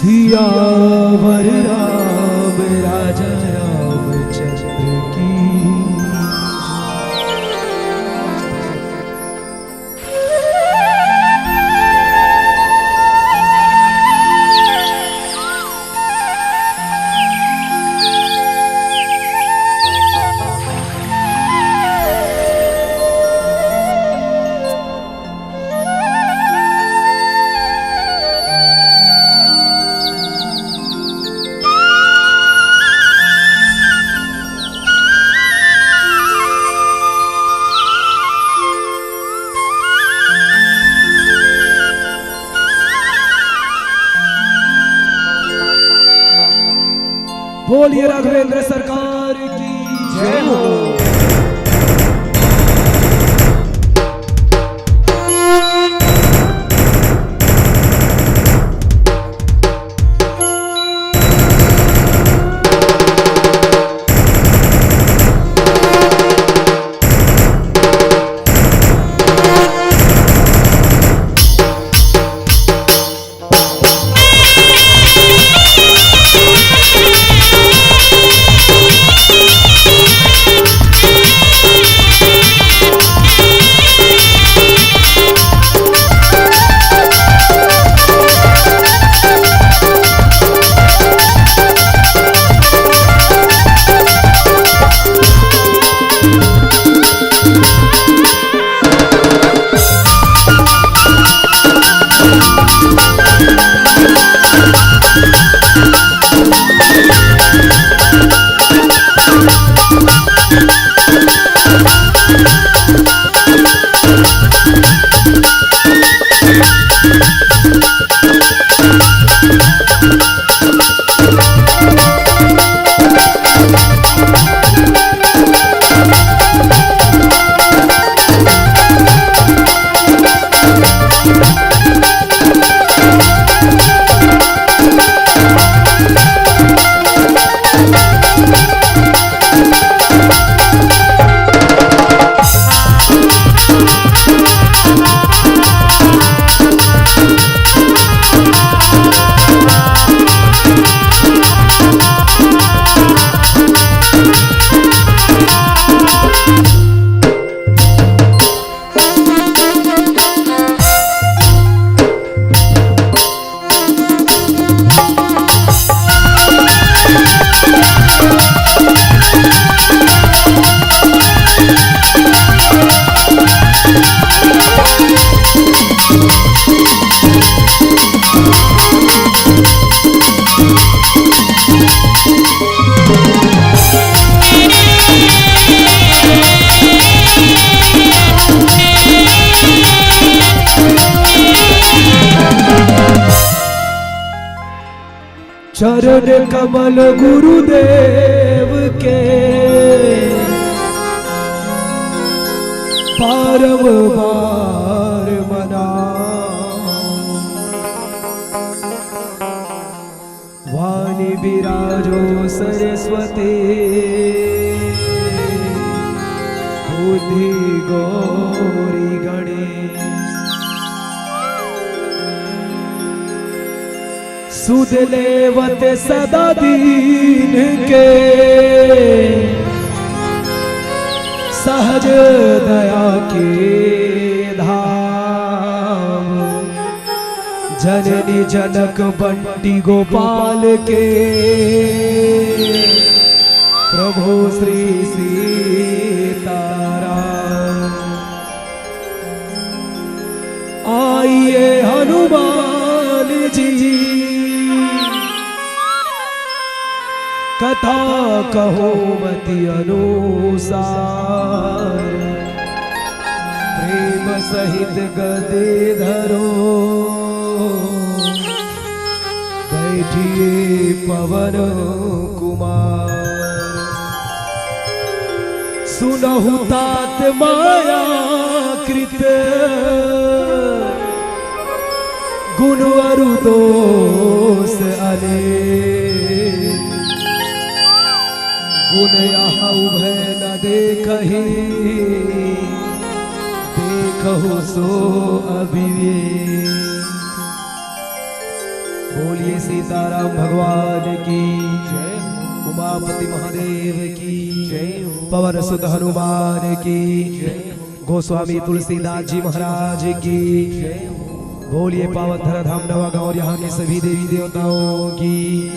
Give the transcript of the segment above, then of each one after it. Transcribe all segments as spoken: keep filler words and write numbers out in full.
सियावर राम राजा रामचंद्र की। बोलिए राघवेंद्र सरकार की जय हो। चरण कमल गुरुदेव के बारंबार मनाओ। वाणी विराजो सरस्वती बुद्धि गौरी गणेश। सुध लेवत सदा दीन के सहज दया के धाम। जननी जनक बंटी गोपाल के प्रभु श्री सीताराम। आइए हनुमान जी, कथा कहूँ मति अनुसार। प्रेम सहित गदे धरो, बैठिए पवन कुमार। सुनहु तात माया कृत, गुण अरु दोष अनेक। गुण यह उभय न देखहि, देखहु सो अविवेक। बोलिए सीता सीताराम भगवान की, उमापति महादेव की, पवन सुत हनुमान की, गोस्वामी तुलसीदास जी महाराज की। बोलिए पावन धरा धाम नवा गांव और यहाँ के सभी देवी देवताओं की।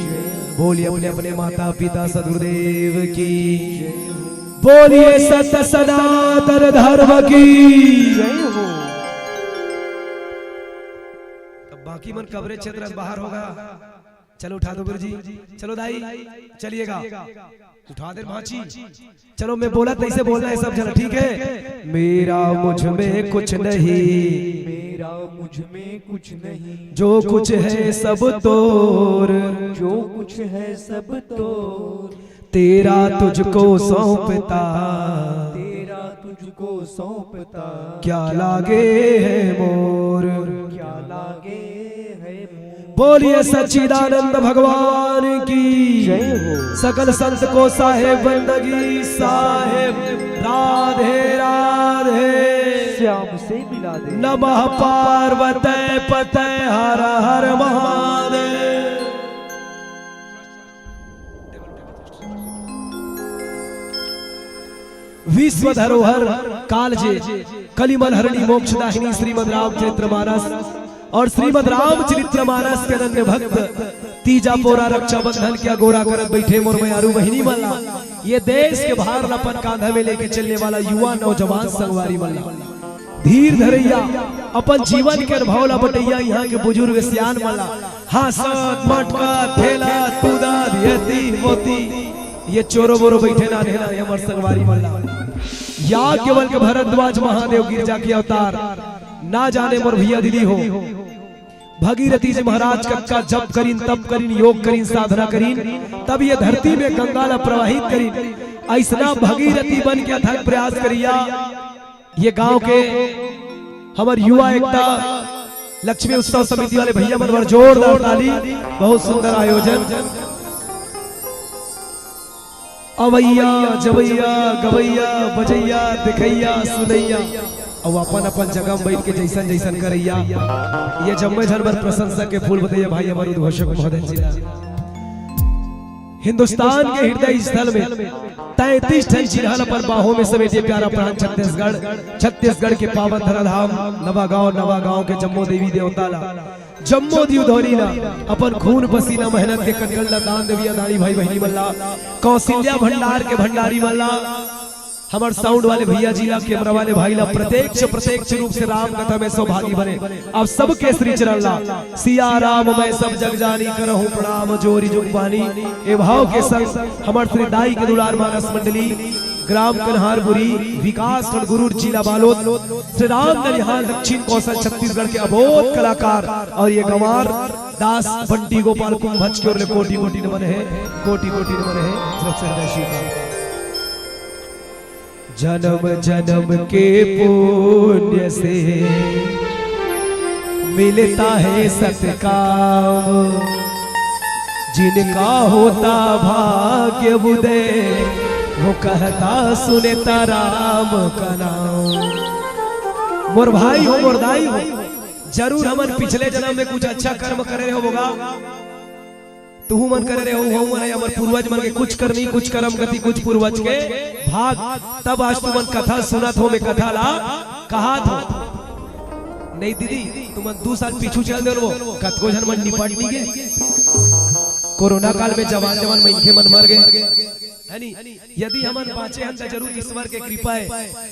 बोलिए अपने अपने माता पिता सदगुरुदेव की। बोलिए सत्य सनातन धर्म की। अब बाकी मन कबरे क्षेत्र से बाहर होगा। चलो उठा दो गुरु जी। चलो दाई, चलिएगा। उठा दे भांची। चलो मैं बोला तैसे बोलना है सब जना, ठीक है? मेरा मुझ में कुछ नहीं, मेरा मुझ में कुछ नहीं, जो कुछ है सब तोर, जो कुछ है सब तोर। तेरा तुझको सौंपता, तेरा तुझको सौंपता, क्या लागे है मोर, क्या लागे है मोर। बोलिए सच्चिदानंद भगवान की जय हो। सकल संत को साहेब बंदगी साहेब। राधे राधे। श्याम से मिला दे। नमः पार्वते पते हर हर महादेव। विश्व धरोहर कालजे, कलिमल हरणी मोक्षदाहिनी श्रीमद् रामचरित्र मानस और श्रीमद् रामचरित्र मानस के अनन्य भक्त तीजा पोरा रक्षाबंधन के अगोरा करत बैठे मोर मयारू बहिनी मन ला, ये देश के भार ला अपन कांधा में लेके चलने वाला युवा नौजवान संगवारी मन ला, धीर धरैया, अपन जीवन के अनुभव ला बटैया, यहाँ के बुजुर्ग सियान मन ला, हाँसत, मटकत, खेलत, कूदत, येती, मोती, ये चोरो बोरो बैठे नान्हे नान्हे हमर संगवारी मन ला। या केवल के भरद्वाज महादेव गिरजा के अवतार, ना जाने मोर भैया दीदी हो। भगीरथी जी महाराज कतका जप करिन, तप करिन, योग करिन, साधना करिन, तब ये धरती में गंगा ला प्रवाहित करिन। ऐसना भगीरथी बन के अथक प्रयास करिया ये गांव के हमर युवा एकता लक्ष्मी उत्सव समिति वाले भैया मन बर जोरदार ताली। बहुत सुंदर आयोजन। अवैया, जवैया, गवैया, बजैया, देखैया, सुनैया, अउ अपन अपन जगह में बैठ के जैसन जैसन करैया, ये जम्मे झन बर प्रशंसा के फूल बटैया भाई हमर उद्घोषक महोदय जी ला। हिंदुस्तान के हृदय स्थल में तैंतीस ठन चिन्हा ल अपन बाहों में समेटे प्यारा प्राण छत्तीसगढ़, छत्तीसगढ़ के पावन धराधाम नवागांव, नवागांव के जम्मो देवी देवता ला, जम्मो दीव धोरी ला, अपन खून पसीना मेहनत के कनकन ला दान देविया दानी भाई बहिनी मन ला, कौशल्या भंडार के भंडारी मन ला, हमर साउंड वाले भैया जी ला, कैमरा वाले भाई ला, प्रत्यक्ष प्रत्यक्ष रूप से राम कथा में सौभागी बने। अब सबके श्री चरण ला, सिया राम मैं सब जग जानी, करहूँ प्रणाम जोरी जुग पानी। ए भाव के संग हमर श्री दाई के दुलार मानस मंडली, ग्राम कन्हारपुरी, विकास खंड गुरूर, जिला बालोद, श्री राम ननिहाल, दक्षिण कौशल, छत्तीसगढ़ के अबोध कलाकार और ये गंवार दास बंटी गोपाल कुंभज के ओर ले कोटि कोटि नमन हे, कोटि कोटि नमन हे। सबसे हृदय स्वीकार। जन्म जन्म के पुण्य से मिलता है सतकाम, जिनका होता भाग्य उदय, वो कहता सुनता राम का नाम। मोर भाई हो, मोर दाई हो, जरूर हमन पिछले जन्म में कुछ अच्छा कर्म करे रहे होगा। तुहू मन करे रहे हो, हमर पूर्वज मन के कुछ करनी, कुछ कर्म गति, कुछ पूर्वज के भाग, तब आज तुमन कथा सुनत हो, मैं कथा ला कहत हो। नहीं दीदी, तुमन दू साल पीछू चल दे, वो कतको झन मन निपट नहीं गे। कोरोना काल में जवान जवान मनखे मन मर गए, है नी? यदि हमन बाँचे हन, त जरूर ईश्वर के कृपा है,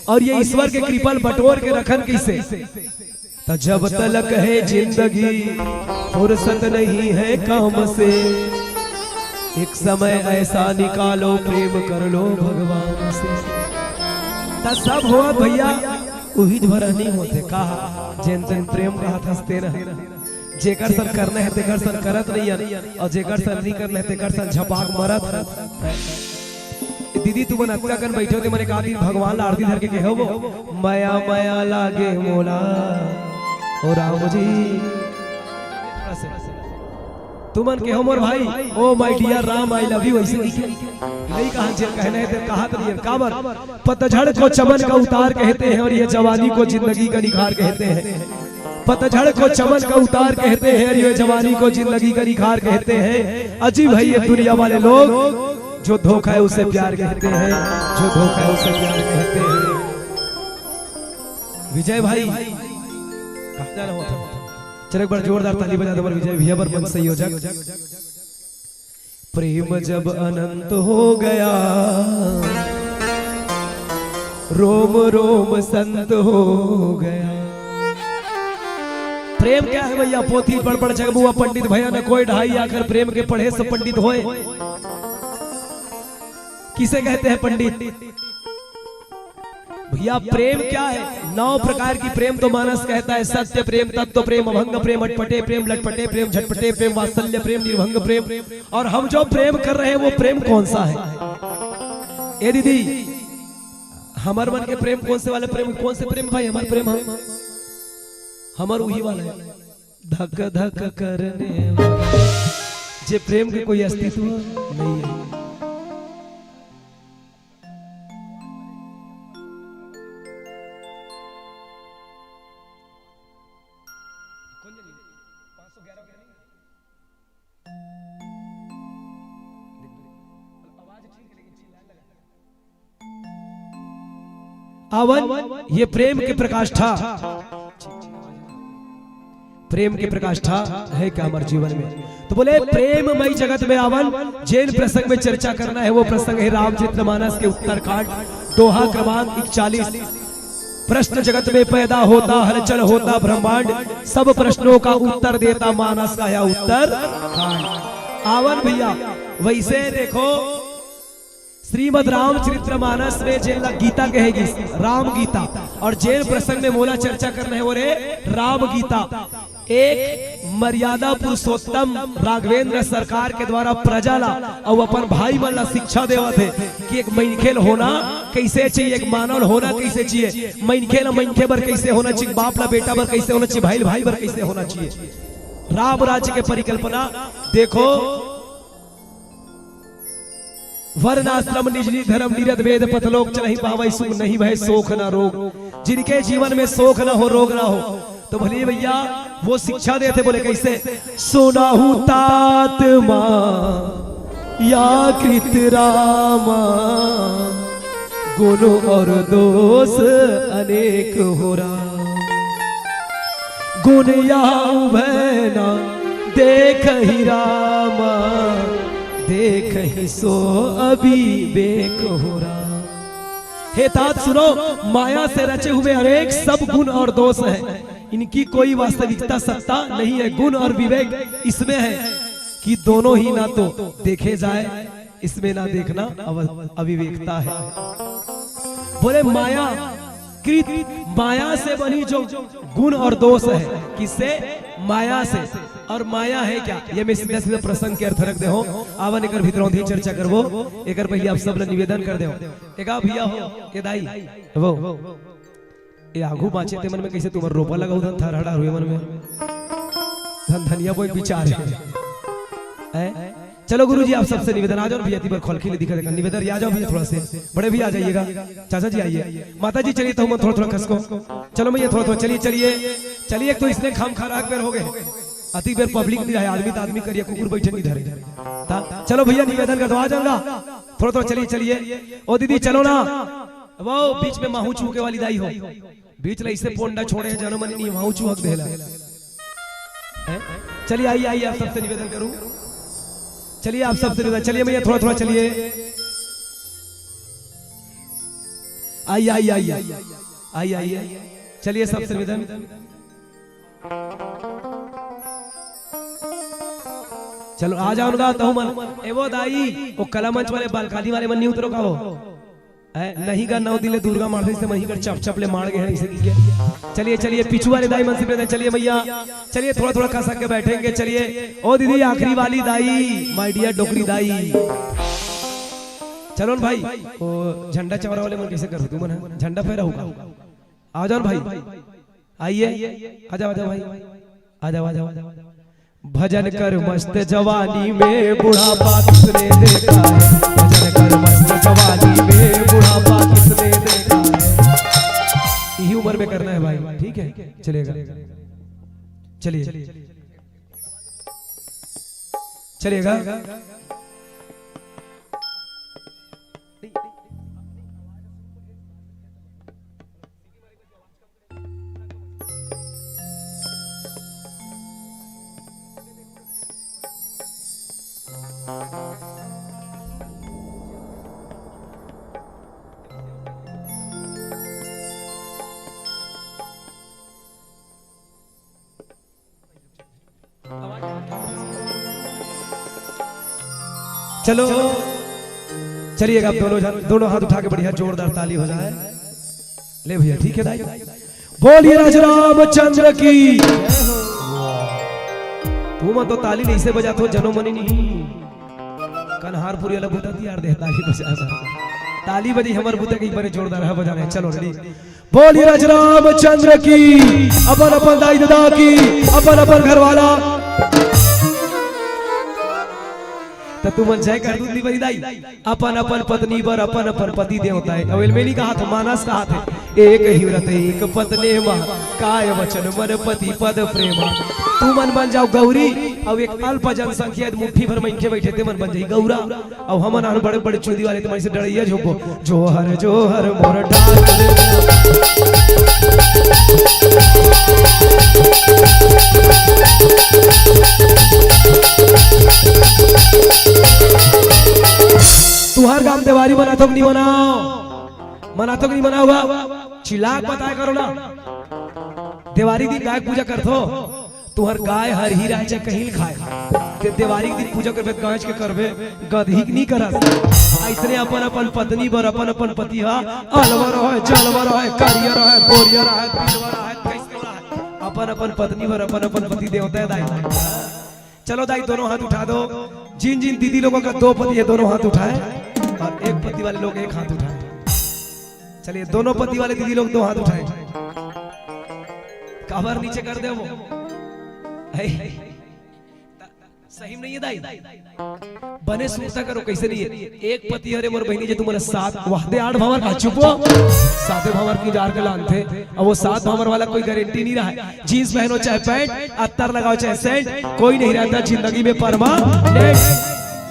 और ये ईश्वर के कृपा ल बटोर के रखन कैसे? तो जब तलक है जिंदगी, फुर्सत नहीं है काम से, एक समय ऐसा निकालो, प्रेम कर लो भगवान से। त सब होवत भैया, उही भर नहीं होते। कहा जेन तेन प्रेम कहत हस तेन ह, जेकर सन करना है तेकर सन करत नहीं है, और जेकर सन नहीं करना है तेकर सन झपाक मरत है। दीदी, तुमन अतका कन बैठे हो, ते मन एक आदमी भगवान ला आरती धर के कहे हो, "मया मया लागे मोला, ओ राम जी।" तुमन कहे हो, "मोर भाई, ओ my dear Ram, I love you," ऐसे नहीं कहे। नहीं कहा, जे कहना है, ते कहा तो नहीं है। काबर? पतझड़ को चमन का उतार कहते हैं और ये जवानी को जिंदगी का निखार कहते हैं। पतझड़ को चमन का उतार कहते हैं, और ये जवानी को जिंदगी का निखार कहते हैं। अजीब है ये दुनिया वाले लोग, जो धोखा है उसे प्यार कहते हैं, जो धोखा है उसे प्यार कहते हैं। विजय भाई, कहाँ जाना हुआ था? चलो एक बार जोरदार ताली बजा दो विजय भैया बर, मंच संयोजक। प्रेम जब अनंत हो गया, रोम रोम संत हो गया। प्रेम क्या है भैया? पोथी पढ़ पढ़ जगमुआ पंडित भया न कोई, ढाई आखर प्रेम के पढ़े सब पंडित होए। किसे कहते हैं पंडित? भैया, प्रेम क्या है? नौ प्रकार की प्रेम तो मानस कहता है: सत्य प्रेम, तत्व प्रेम, अभंग प्रेम, अटपटे प्रेम, लटपटे प्रेम, झटपटे प्रेम, वात्सल्य प्रेम, निर्भंग प्रेम। और हम जो प्रेम कर रहे हैं, वो प्रेम कौन सा है? ए दीदी, हमर मन के प्रेम कौन से वाले प्रेम, कौन से प्रेम भाई? हमर प्रेम हम, हमर उही वाला है, धक धक करने वाला, जे प्रेम के कोई अस्तित्व नहीं है। आवन, ये प्रेम के प्रकाष्ठा। प्रेम के प्रकाष्ठा है क्या हमारे जीवन में? तो बोले, प्रेममय जगत में आवन, जेन प्रसंग में चर्चा करना है, वो प्रसंग है रामचरित मानस के उत्तरकांड, दोहा क्रमांक इकतालीस। प्रश्न जगत में पैदा होता, हलचल होता ब्रह्मांड, सब प्रश्नों का उत्तर देता मानस का यह उत्तरकांड। आवन भैया, वैसे देखो, श्रीमद् रामचरित्र मानस में जेन ला गीता कहे गिस, राम गीता, और जेन प्रसंग में मोला चर्चा करना है, वो रे राम गीता। एक मर्यादा पुरुषोत्तम राघवेंद्र सरकार के द्वारा प्रजा ला अउ अपन भाई मन ला शिक्षा देवत हे कि एक मनखे ल होना कइसे चाहिए, एक मानव ल होना कइसे चाहिए, मनखे ला मनखे बर कइसे होना चाहिए, बाप ला बेटा बर कइसे होना चाहिए, भाई ल भाई बर कइसे होना चाहिए। राम राज्य के परिकल्पना देखो, वर्णाश्रम निज निज धर्म निरत भेद, पथलोक चलहि पावै सुख, नहीं भय शोक न रोग। जिनके जीवन में शोक न हो, रोग न हो, तो भले भैया वो शिक्षा देथे, बोले कइसे? सुनहु तात मा या कृत रामा, गुन अउर दोष अनेक हो राम। गुन या उभय न देखहि रामा, देखहि सो अविवेक हो राम। हे तात सुनो, माया से रचे हुए अनेक सब गुण और दोष हैं, इनकी कोई वास्तविकता सत्ता नहीं है। गुण और विवेक इसमें है कि दोनों ही ना तो देखे जाए, इसमें ना देखना अव-, अविवेकता है। बोले माया कृत, माया से बनी जो गुण और दोष है, किससे? माया से। और माया है क्या? ये मैं सीधा सीधा प्रसंग के अर्थ रख दे हो, आवन एकर भीतर औंधी चर्चा करबो। एकर पहले आप सब ला निवेदन कर दे हो, एका भैया हो, ए दाई, वो ए आगू बाँचे ते मन में कइसे तुमर रोपा लगाऊ धन थरहड़ा रुए मन में। धन धनिया बोए विचार है। हैं? चलो गुरुजी, आप सबसे निवेदन, आ जाओ भैया, ती बर खोलखी ले दिखा देखा। निवेदन, आ जाओ भैया थोड़ा से। बड़े भैया आ जाइएगा। चाचा जी आइए। माता जी चलिए, तो मन थोड़ा थोड़ा खसको। चलो भैया थोड़ा थोड़ा चलिए, चलिए। चलिए, एक तो इसने खाम खा रहा बेर हो गए। अति बेर पब्लिक नहीं है, आदमी तो आदमी करिए, कुकुर बैठे नहीं धरे। ता, चलो भैया निवेदन कर दो, आ जाऊंगा। थोड़ा थोड़ा चलिए, चलिए। ओ दीदी चलो ना। वो बीच में माहू चूके वाली दाई हो। बीच ला इसे पोंडा छोड़े हैं, जानो मन नहीं, माहू चूहक देला। हैं? चलिए, आइए, आइए, आप सबसे निवेदन करूं। चलिए, आप सबसे निवेदन, चलिए भैया, थोड़ा, थोड़ा चलिए। आइए, आइए, आइए। आइए, आइए। चलिए, सबसे निवेदन। चलो, आ जाओ ना, तहु मन। ए वो दाई, वो कला मंच वाले, बालकनी वाले मन नहीं उतरो का हो? हैं? नहीं गा, नौ दिन ले दुर्गा मारथे से मही कर चप चप ले मार गए हैं इसे, ठीक है? चलिए, चलिए, पिछुआ रे दाई मन से निवेदन, चलिए भैया, चलिए, थोड़ा थोड़ा खसक के बैठेंगे। चलिए, ओ दीदी, आखिरी वाली दाई, my dear डोकरी दाई, चलो न भाई। ओ झंडा चौरा वाले मन कइसे करो तुमन, हैं? झंडा फहराहू का? आ जाओ न भाई, आइए, आ जाओ, आ जाओ भाई, आ जाओ, आ जाओ। भजन कर मस्त जवानी में, बुढ़ापा किसने देखा है? भजन कर मस्त जवानी में, बुढ़ापा किसने देखा है? यही उम्र में करना है भाई, ठीक है, चलेगा। चलिए, चलिएगा। चलो, चलिए, अब दोनों जन, दोनों हाथ उठा के बढ़िया जोरदार ताली हो जाए। ले भैया, ठीक है दाई, बोलिए राज रामचंद्र की। तुमन तो ताली नइसे बजात हो, जनो मनी नहीं। कन्हारपुरी वाला बूता तियार दे, ताली बजा, ताली बजी हमर बूता के बड़े जोरदार है बजाने। चलो रेडी, बोलिए राज रामचंद्र की, अपन अपन दाई ददा की, अपन अपन घर वाला। त तुमन जय कर दूध निबरी दाई, अपन अपन पत्नी बर अपन अपन पति देवता है। अब एलमेली कहा था, मानस कहा थे, एक ही व्रत एक पत्नी मा, काय वचन मन पति पद प्रेमा। तुमन बन जाओ गौरी, अब एक अल्प जनसंख्या मुट्ठी भर मनखे बैठे ते मन बन जाई गौरा। अउ हमन आन बड़े बड़े चुंदी वाले तुम्हारे से डरैया झोंको। जोहर जोहर मोर डाल। तुहार गांव देवारी मनाथो कि नहीं मनाओ? मनाथो कि नहीं मनाओ बा? चिल्ला के बताया करो ना। देवारी दिन गाय पूजा करथो। तुहर गाय हर ही राय चाहे कहीं खाए, ते देवारी के दिन पूजा करबे, गांज के करबे, गदही के नी करस। अइसने अपन अपन पत्नी बर अपन अपन पति हा अलवर होय, जलवर होय, करियर होय, गोरियर होय, पीलवर होय, कइसनो होय, अपन अपन पत्नी बर अपन अपन पति देवता है दाई। चलो दाई, दोनों हाथ उठा दो। जिन जिन दीदी लोगों का दो पति है, दोनों हाथ उठाए, और एक पति वाले लोग एक हाथ उठाए। चलिए, दोनों पति वाले दीदी लोग दो हाथ उठाए। काबर नीचे कर दे वो? है। सही में नहीं है दाई। बने सुरता करो, कइसे नहीं है? एक पति हरे मोर बहिनी जे तुम्हारे साथ वहदे आठ भावर का चुपो। साते भावर की जार के लानथे। अब वो सात भावर वाला कोई गारंटी नहीं रहा है। जींस पहनो चाहे पैंट, अत्तर लगाओ चाहे सेंट, कोई नहीं रहता जिंदगी में परमानेंट।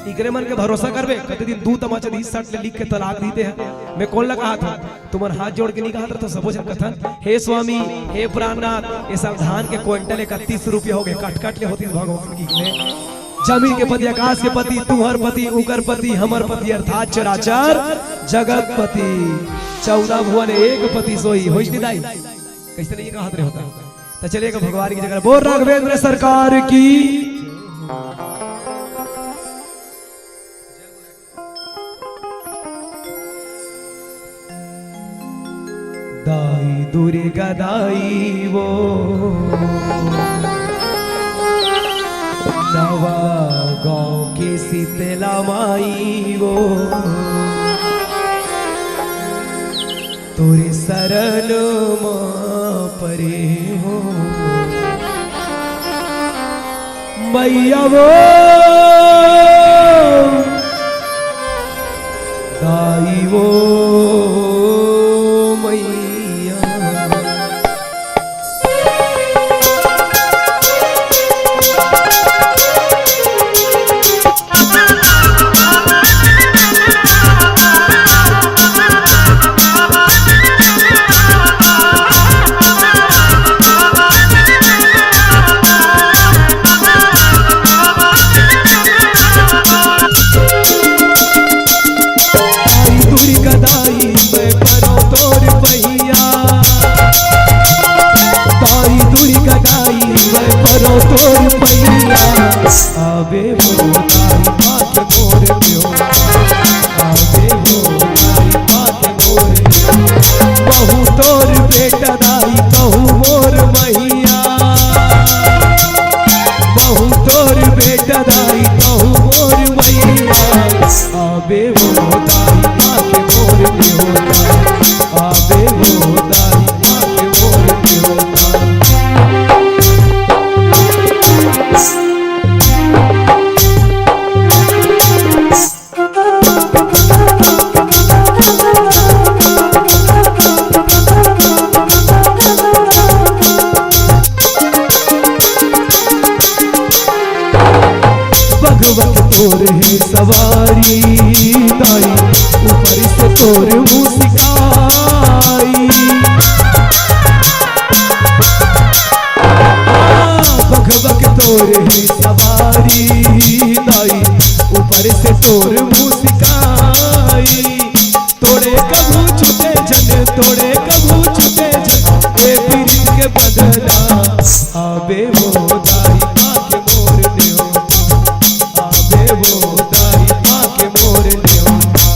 इकरे मन के भरोसा करबे, कते दिन दू तमाचा दी सट ले लिख के तलाक दीते हैं। मैं कौन लगा था? तुमन हाथ जोड़ के नहीं कहा था, तो सबो झन कथन, "हे स्वामी, हे प्राणनाथ, ये सब धान के क्विंटल इकतीस रुपया हो गए, कट कट ले होती भगवान की ने। जमीन के पति, आकाश के पति, तुहर पति, उकर पति, हमर पति, अर्थात चराचर जगत पति। चौदह भुवन एक पति सोई।" होइस नहीं दाई? कइसे नहीं कहा रहे होता? तो चलिए, भगवान की जगह बोल राघवेंद्र सरकार की। दाई दुर्गा दाई वो, नवा गांव के शीतला माई वो, तोरे शरण म परे हो। मैया वो, दाई वो, मैया। दाई दुर्गा दाई, मैं परो तोर पैया। दाई दुर्गा दाई, मैं परो तोर पैया। आबे वो दाई माथे मोर देवता। आबे वो दाई माथे मोर देवता। कहूँ तोर बेटा दाई, कहूँ मोर मैया। कहूँ तोर बेटा दाई, कहूँ मोर मैया। आबे वो दाई माथे मोर देवता। आबे वो दाई माथे मोर देवता। तोर हे सवारी दाई, ऊपर से तोर मुस्काई। बघवा के तोर हे सवारी दाई, ऊपर से तोर मुस्काई। तोरे कभू छूटे झन, तोरे कभू छूटे झन, ए पीरित के बंधना। आबे वो दाई पाके मोर नेवता, आबे वो दाई पाके मोर नेवता।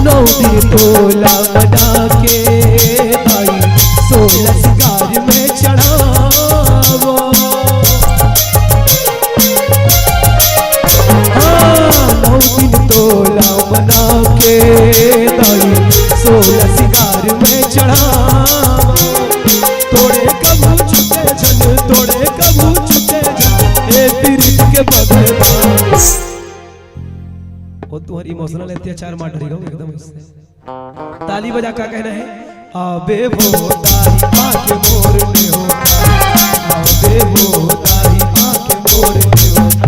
नौ दिन टोला बना के भाई, सोलह सिंगार में चढ़ावो। हाँ, नौ दिन टोला बना के भाई, सोलह सिंगार में चढ़ावो। तोरे कभू छूटे झन, तोरे कभू छूटे झन, ए पीरित के बंधना। वो तुहर emotional अत्याचार मार डरी गो एकदम ऐसे। ताली बजा का कहना है? आबे वो दाई पाके मोर नेवता, आबे वो दाई पाके मोर नेवता।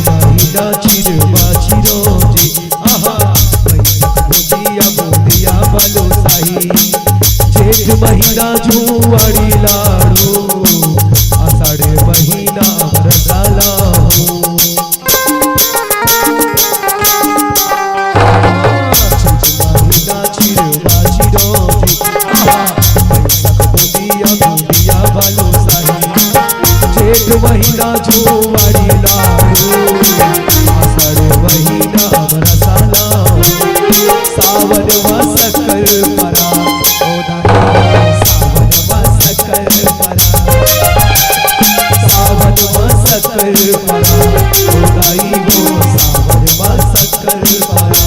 महीना चिरवा चिरौंजी, आहा, बैसख भुजिया मोदिया बलुसाही। जेठ महीना जुआड़ी लाड़ू, आषाढ़ महीना बरसाला हो। जेठ महीना जुआड़ी लाड़ू, आषाढ़ महीना बरसाला, सावन मा शक्कर परा, ओ दाई, सावन मा शक्कर परा, सावन मा शक्कर परा, ओ दाई वो सावन मा शक्कर परा।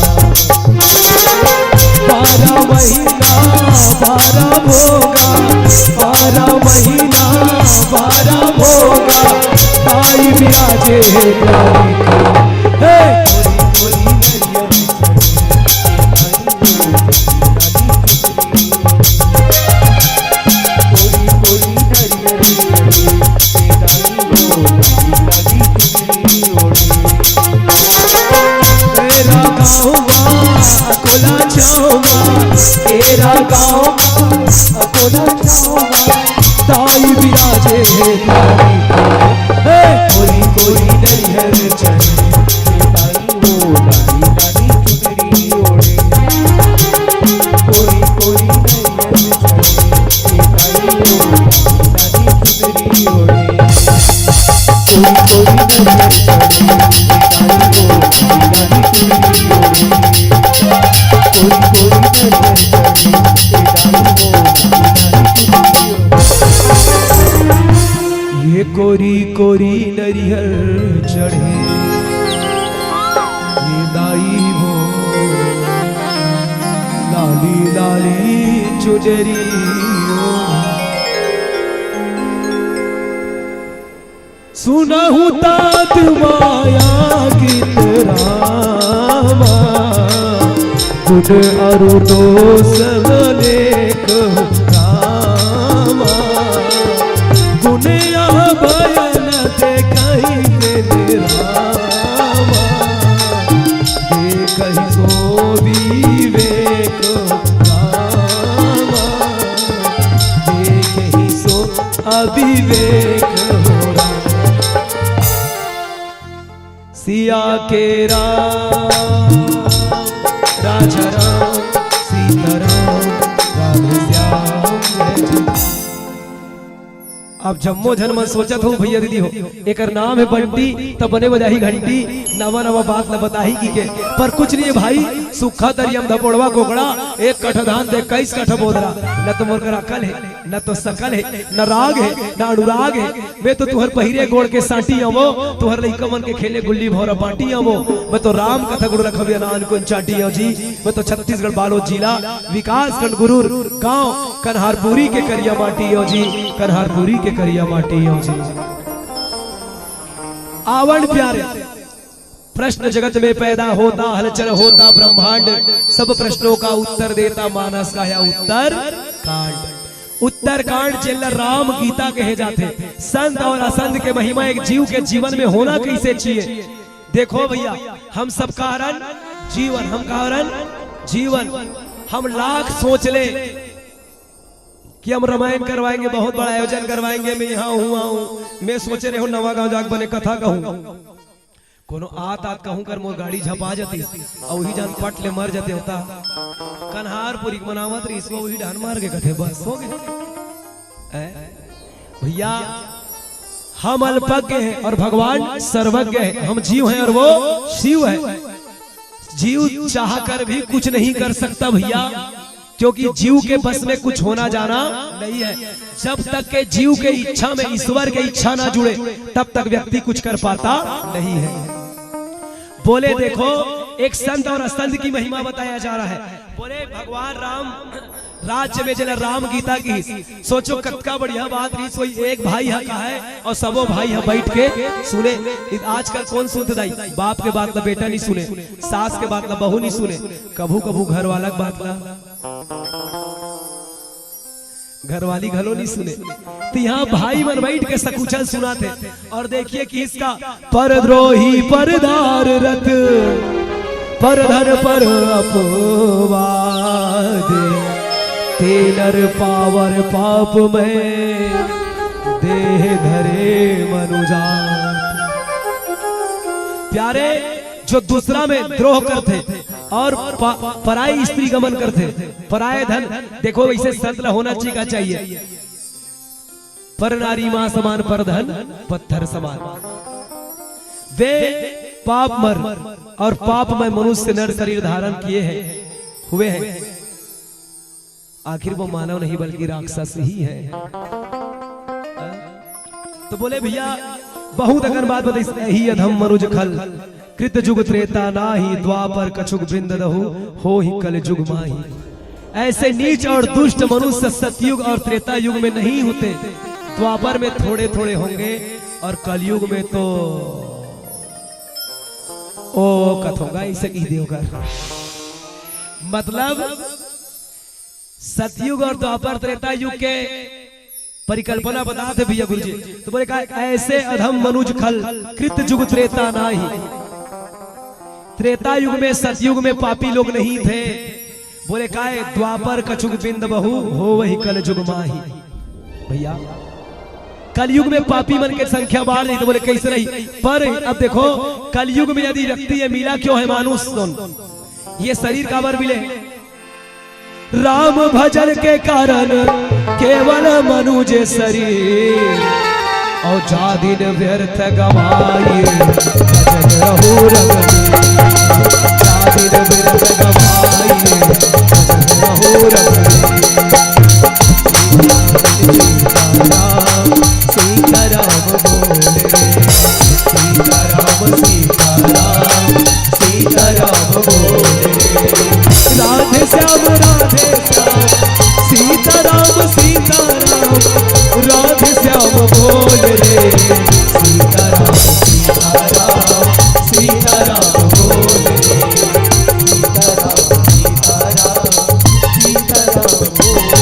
बारह महीना बारह भोगा, बारह महीना बारह भोगा, ताई बिराजे हे प्यारी। हे! तेरा गाँव मा अकोला छाँव मा, तेरा गाँव मा अकोला छाँव मा, ताई बिराजे हे प्यारी। हे! कोई कोई नैहर चढ़े, ताई वो लाली लाली चुनरी ओढ़े। कोई कोई नैहर चढ़े, ताई वो लाली लाली चुनरी ओढ़े। ये कोरी कोरी नरियर चढ़े, ये दाई वो लाली लाली चुनरी ओ। सुनहु तात माया गीत रामा, गुण अरु दोष अनेक रामा, गुण यह बयन देखहि दिन रामा, देखहि सो विवेक रामा, देखहि सो अविवेक हो राम। सिया के राम, राजा राम, सीता राम, राधे श्याम, जय जय। अब जम्मो झन मन सोचत हो, भैया दीदी हो, एकर नाम हे बंटी, त बने बजाही घंटी, नवा नवा बात ल बताही की के। पर कुछ नहीं हे भाई, सुक्खा तरिया म धपोड़वा कोकड़ा, एक कठा धान दे इक्कीस कठा बोदरा। न तो मोर कर अकल हे, न तो सकल हे, न राग हे, न अनुराग हे। मैं तो तुहर पहिरे गोड़ के सांटी आवो, तुहर लइका मन के खेले गुल्ली भौरा बांटी आवो। मैं तो राम कथा गुरु रखबिया नान कोन चांटी आव जी। मैं तो छत्तीसगढ़ बालोद जिला, विकासखंड गुरूर गांव कन्हारपुरी के करिया माटी आव जी, कन्हारपुरी के करिया माटी आव जी। आवण प्यारे, प्रश्न जगत में पैदा होता, हलचल होता ब्रह्मांड, सब प्रश्नों का उत्तर देता मानस का यह उत्तर कांड। उत्तर कांड जेला राम गीता कहे जाथे। संत और असंत के महिमा एक जीव के जीवन में होना कैसे चाहिए। देखो भैया, हम सब कारण जीवन, हम कारण जीवन। हम लाख सोच ले कि हम रामायण करवाएंगे, बहुत बड़ा आयोजन करवाएंगे, मैं यहाँ हूँ, वहाँ हूँ। मैं सोचे रहे हूँ नवा गांव जाके बने कथा कहूँ। कोनो आत आत कहूँ कर मोर गाड़ी झपा जाती, अउ उही जान पट ले मर जाते होता। कन्हारपुरी के मनावत रहिस, वो उही डान मार के कथे, बस हो गए। हैं? भैया, हम अल्पज्ञ हैं और भगवान सर्वज्ञ है। हम जीव हैं और वो शिव है। जीव चाह कर भी कुछ नहीं कर सकता भैया, क्योंकि जीव के बस में कुछ होना जाना नहीं है। जब तक के जीव के इच्छा में ईश्वर के इच्छा ना जुड़े, तब तक व्यक्ति कुछ कर पाता नहीं है। बोले देखो, एक संत और असंत की महिमा बताया जा रहा है। बोले भगवान राम राज्य में जेला राम गीता कहिस। सोचो कतका बढ़िया बात रहिस। वही एक भाई ह कहे और सबो भाई ह बैठ के सुने। इ-, आजकल कौन सुनथे दाई? बाप के बात ला बेटा नहीं सुने, सास के बात ला बहू नहीं सुने, कभू कभू घर वाला के बात ला घरवाली घलो नहीं सुने। तो यहाँ भाई मन बैठ के सकुचल सुनाथे। और देखिए कि इसका परद्रोही, परदार रत, परधन पर अपवाद, ते नर पावर पाप में देह धरे मनुजात। प्यारे, जो दूसरा में द्रोह करथे और प-, पराई स्त्री गमन करथे, पराय धन, देखो वैसे संत ला होना चाहिए, का चाहिए? पर नारी माँ समान, पर धन पत्थर समान। वे पाप मर और पाप में मनुष्य नर शरीर धारण किए हैं, हुए हैं। आखिर वो मानव नहीं बल्कि राक्षस ही है। तो बोले भैया, बहुत अकन बात बताइस, एही अधम मनुज खल, कृत जुग त्रेता नाही, द्वापर कछुक बिंद दहु, होहि कल जुग माही। ऐसे नीच और दुष्ट मनुष्य सतयुग और त्रेता युग में नहीं होते, द्वापर में थोड़े थोड़े होंगे और कलयुग में तो ओ कथोंगा इसे कह दियो कर। मतलब सतयुग और द्वापर त्रेता युग के परिकल्पना बताथे भैया गुरुजी। तो बोले का, ऐसे अधम मनुज खल, कृत जुग त्रेता नाही। त्रेता युग में, सतयुग में पापी लोग नहीं थे। बोले काय, द्वापर कछुक बिंद बहू, होवहि कल जुग माही। भैया, कलयुग में पापी मन के संख्या बाढ़ रही, तो बोले कैसे रही? पर अब देखो, कलयुग में यदि व्यक्ति ये मिला क्यों है मानुष तन, ये शरीर काबर मिले? राम भजन के कारण केवल मनुज शरीर, और जा दिन व्यर्थ गवाई, भजन रहु रघुवीर। जा दिन व्यर्थ गवाई, भजन रहु रघुवीर। सीताराम, सीताराम बोल रे, सीताराम, सीताराम, सीताराम बोल रे। राधे श्याम, राधे श्याम, सीताराम, सीताराम, राधे श्याम बोल रे। सीताराम, सीताराम, सीताराम बोल रे। सीताराम, सीताराम, सीताराम बोल रे।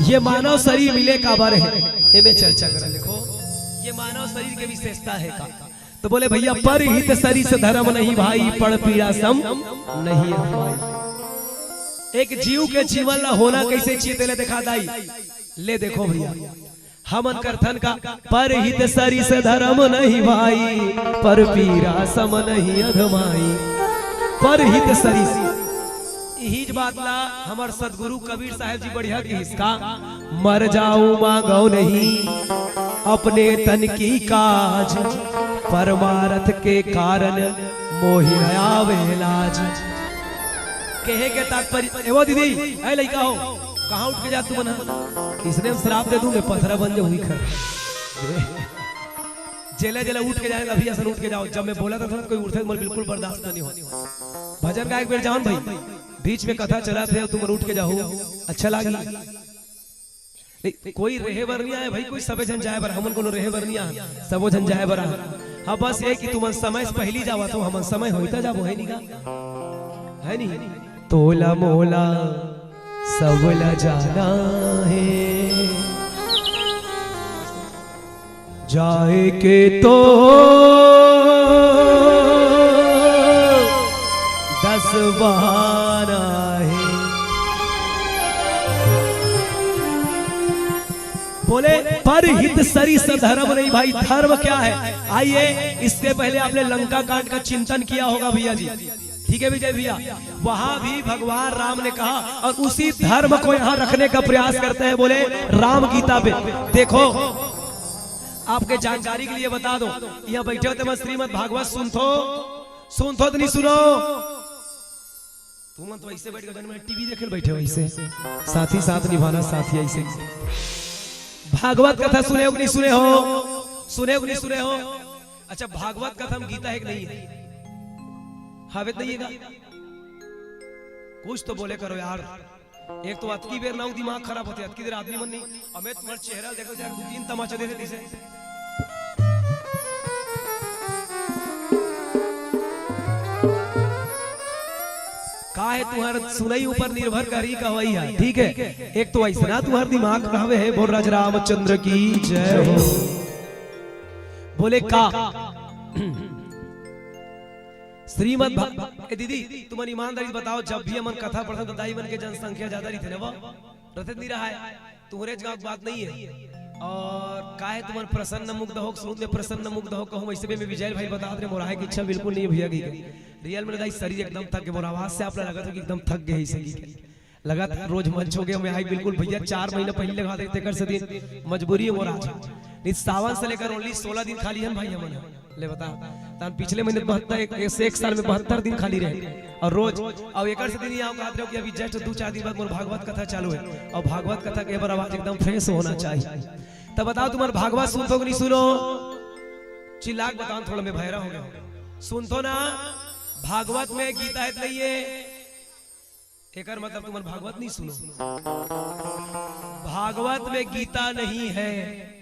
ये मानव शरीर मिले काबर हे, एमे चर्चा करन। देखो, ये मानव शरीर के विशेषता हे का? तो बोले, भैया, पर हित सरिस धर्म नहीं भाई, पड़ पीड़ा सम नहीं अधमाई। एक जीव के जीवन ला होना कैसे चाहिए, तेला देखा दाई। ले देखो भैया, हमन करथन का, पर हित सरिस धर्म नहीं भाई, पर पीड़ा सम नहीं अधमाई। पर हित सरिस, इहीच बात ला हमर सदगुरु कबीर साहब जी बढ़िया कहिस का, मर जाऊं मांगो नहीं अपने तन की काज, परमारथ के कारण मोहि न आवे लाज। कहे के तात्पर्य, ए वो दीदी, ए लइका हो, कहाँ उठ के जा तू मन ह? इसने हम श्राप दे दूं, मैं पथरा बन जाऊं ही खर। जेला जेला उठ के जाए, अभी असन उठ के जाओ। जब मैं बोला था, था कोई उठे, मोर बिल्कुल बर्दाश्त नहीं हो। भजन का एक बेर जाओ न भाई, बीच में कथा चलत हे, तुमन उठ के जाहू, अच्छा लागी। नहीं, कोई रहे बर नहीं आए भाई, कोई सबे झन जाए बर, हमन कोनो रहे बर नहीं आए, सबो झन जाए बर आए। हाँ, बस ये कि तुमन समय से पहली जावत हो, हमन समय होइता जाबो, है नहीं का? है नहीं? तोला मोला सबला जाना हे। जाए के तो दस बहाना हे। बोले, पर हित सरिस धर्म नहीं भाई, धर्म क्या है? आइए, इसके पहले आपने लंका कांड का चिंतन किया होगा भैया जी, ठीक है विजय भैया, वहां भी भगवान राम ने कहा और उसी धर्म को यहाँ रखने का प्रयास करते हैं। बोले राम गीता पे। देखो, आपके जानकारी के लिए बता दो, यहाँ बैठे होते मैं श्रीमद् भागवत सुनथो, सुनथो तो नहीं सुनो? तुमन तो ऐसे बैठ के जन में टीवी देखे बैठे हो, ऐसे साथी साथ निभाना, साथी ऐसे। भागवत कथा सुने हो कि नहीं सुने हो? सुने हो कि नहीं सुने हो? अच्छा, भागवत कथा में गीता है कि नहीं है? हावे तो नहीं है का? कुछ तो बोले करो यार। एक तो अतकी बेर नाऊ दिमाग खराब होते, अतकी देर आदमी मन नहीं। अबे तुम्हारा चेहरा देखो, जरा दो तीन तमाचा दे देती से। का है, तुम्हार सुनई ऊपर निर्भर करी का होई है, ठीक है? एक तो ऐसना तुम्हार दिमाग रहवे है। बोल राज रामचंद्र की जय हो। बोले का श्रीमद् भा-, ए दीदी, तुमन ईमानदारी से बताओ, जब भी हमन कथा पढ़थन त दाई मन के जनसंख्या ज्यादा रहिथे ना, वो रहिथे नहीं रहा है, तुहरे जगह के बात नहीं है। और काहे तुमन प्रसन्न मुग्ध हो, सुन में प्रसन्न मुग्ध हो कहूँ, वैसे भी मैं विजय भाई बता रहे, मोर आए की इच्छा बिल्कुल नहीं है भैया की। रियल में दाई शरीर एकदम थक गए, मोर आवाज से आप लगत हो कि एकदम थक गए इसे की। लगातार रोज मंच हो गया, मैं आई बिल्कुल भैया, चार महीना पहले लगा देते कर से दिन मजबूरी है मोर आज। नहीं, सावन से लेकर ओनली सोलह दिन खाली है भाई हमन। ले बता, तन पिछले महीने बहत्तर, एक, एक, एक साल में बहत्तर दिन खाली रहे और रोज, अब एक से दिन यहाँ कहते रहो कि अभी जस्ट दो चार दिन बाद मोर भागवत कथा चालू है और भागवत कथा के बर आवाज एकदम फ्रेश होना चाहिए। तब बताओ, तुम्हार भागवत सुनथो कि नहीं सुनो? चिल्ला के बताओ, थोड़ा मैं भैरा हो गया हूँ। सुनथो ना, भागवत में गीता है कि नहीं है? एकर मतलब तुमन भागवत नहीं सुनो। भागवत में गीता नहीं है।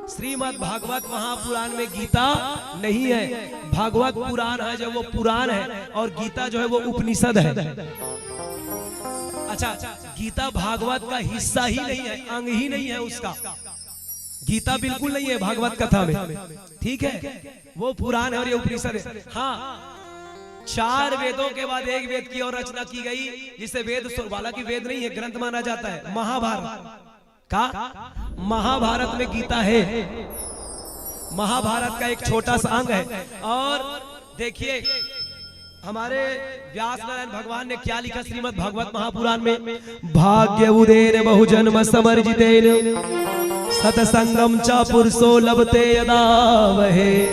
श्रीमद् भागवत महापुराण में गीता नहीं है। भागवत पुराण है, जो वो पुराण है, और गीता जो है वो उपनिषद है। अच्छा, गीता भागवत का हिस्सा ही नहीं है, अंग ही नहीं है उसका। गीता बिल्कुल नहीं है भागवत कथा में, ठीक है? वो पुराण है और ये उपनिषद है। हाँ, चार वेदों के बाद एक वेद की और रचना की गई, जिसे वेद स्वर-, हालांकि वेद नहीं है, ग्रंथ माना जाता है, महाभारत। का? महाभारत में गीता है। महाभारत का एक छोटा सा अंग है। और देखिए, हमारे व्यास नारायण भगवान ने क्या लिखा श्रीमद् भागवत महापुराण में, भाग्य उदेर बहुजन्म समर्जितेन सतसंगम च पुरुषो लभते यदा वहे,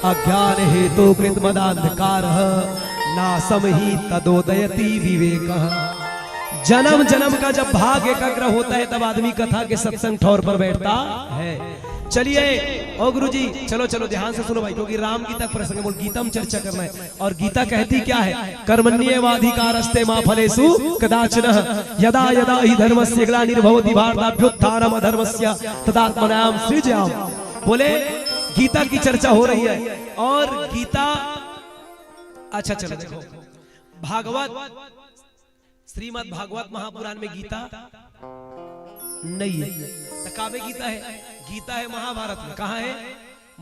अज्ञान हेतु कृत मदांधकार नासम ही तदोदयति विवेक। जन्म जन्म का जब भाग एकाग्र होता है, तब आदमी कथा के सत्संग ठौर पर बैठता है। चलिए, ओ गुरु जी, चलो चलो, ध्यान से सुनो भाई, क्योंकि राम गीता का प्रसंग है, बोल, गीता में चर्चा करना है। और गीता कहती क्या है? कर्मण्येवाधिकारस्ते मा फलेषु कदाचन, यदा यदा ही धर्मस्य ग्लानिर्भवति भारताभ्युत्थानम अधर्मस्य तदात्मनाम सृजाम। बोले, गीता की चर्चा हो रही है और गीता, अच्छा चलो देखो, भागवत, श्रीमद् भागवत महापुराण में गीता नहीं है। तो का में गीता है? गीता है महाभारत में। कहाँ है?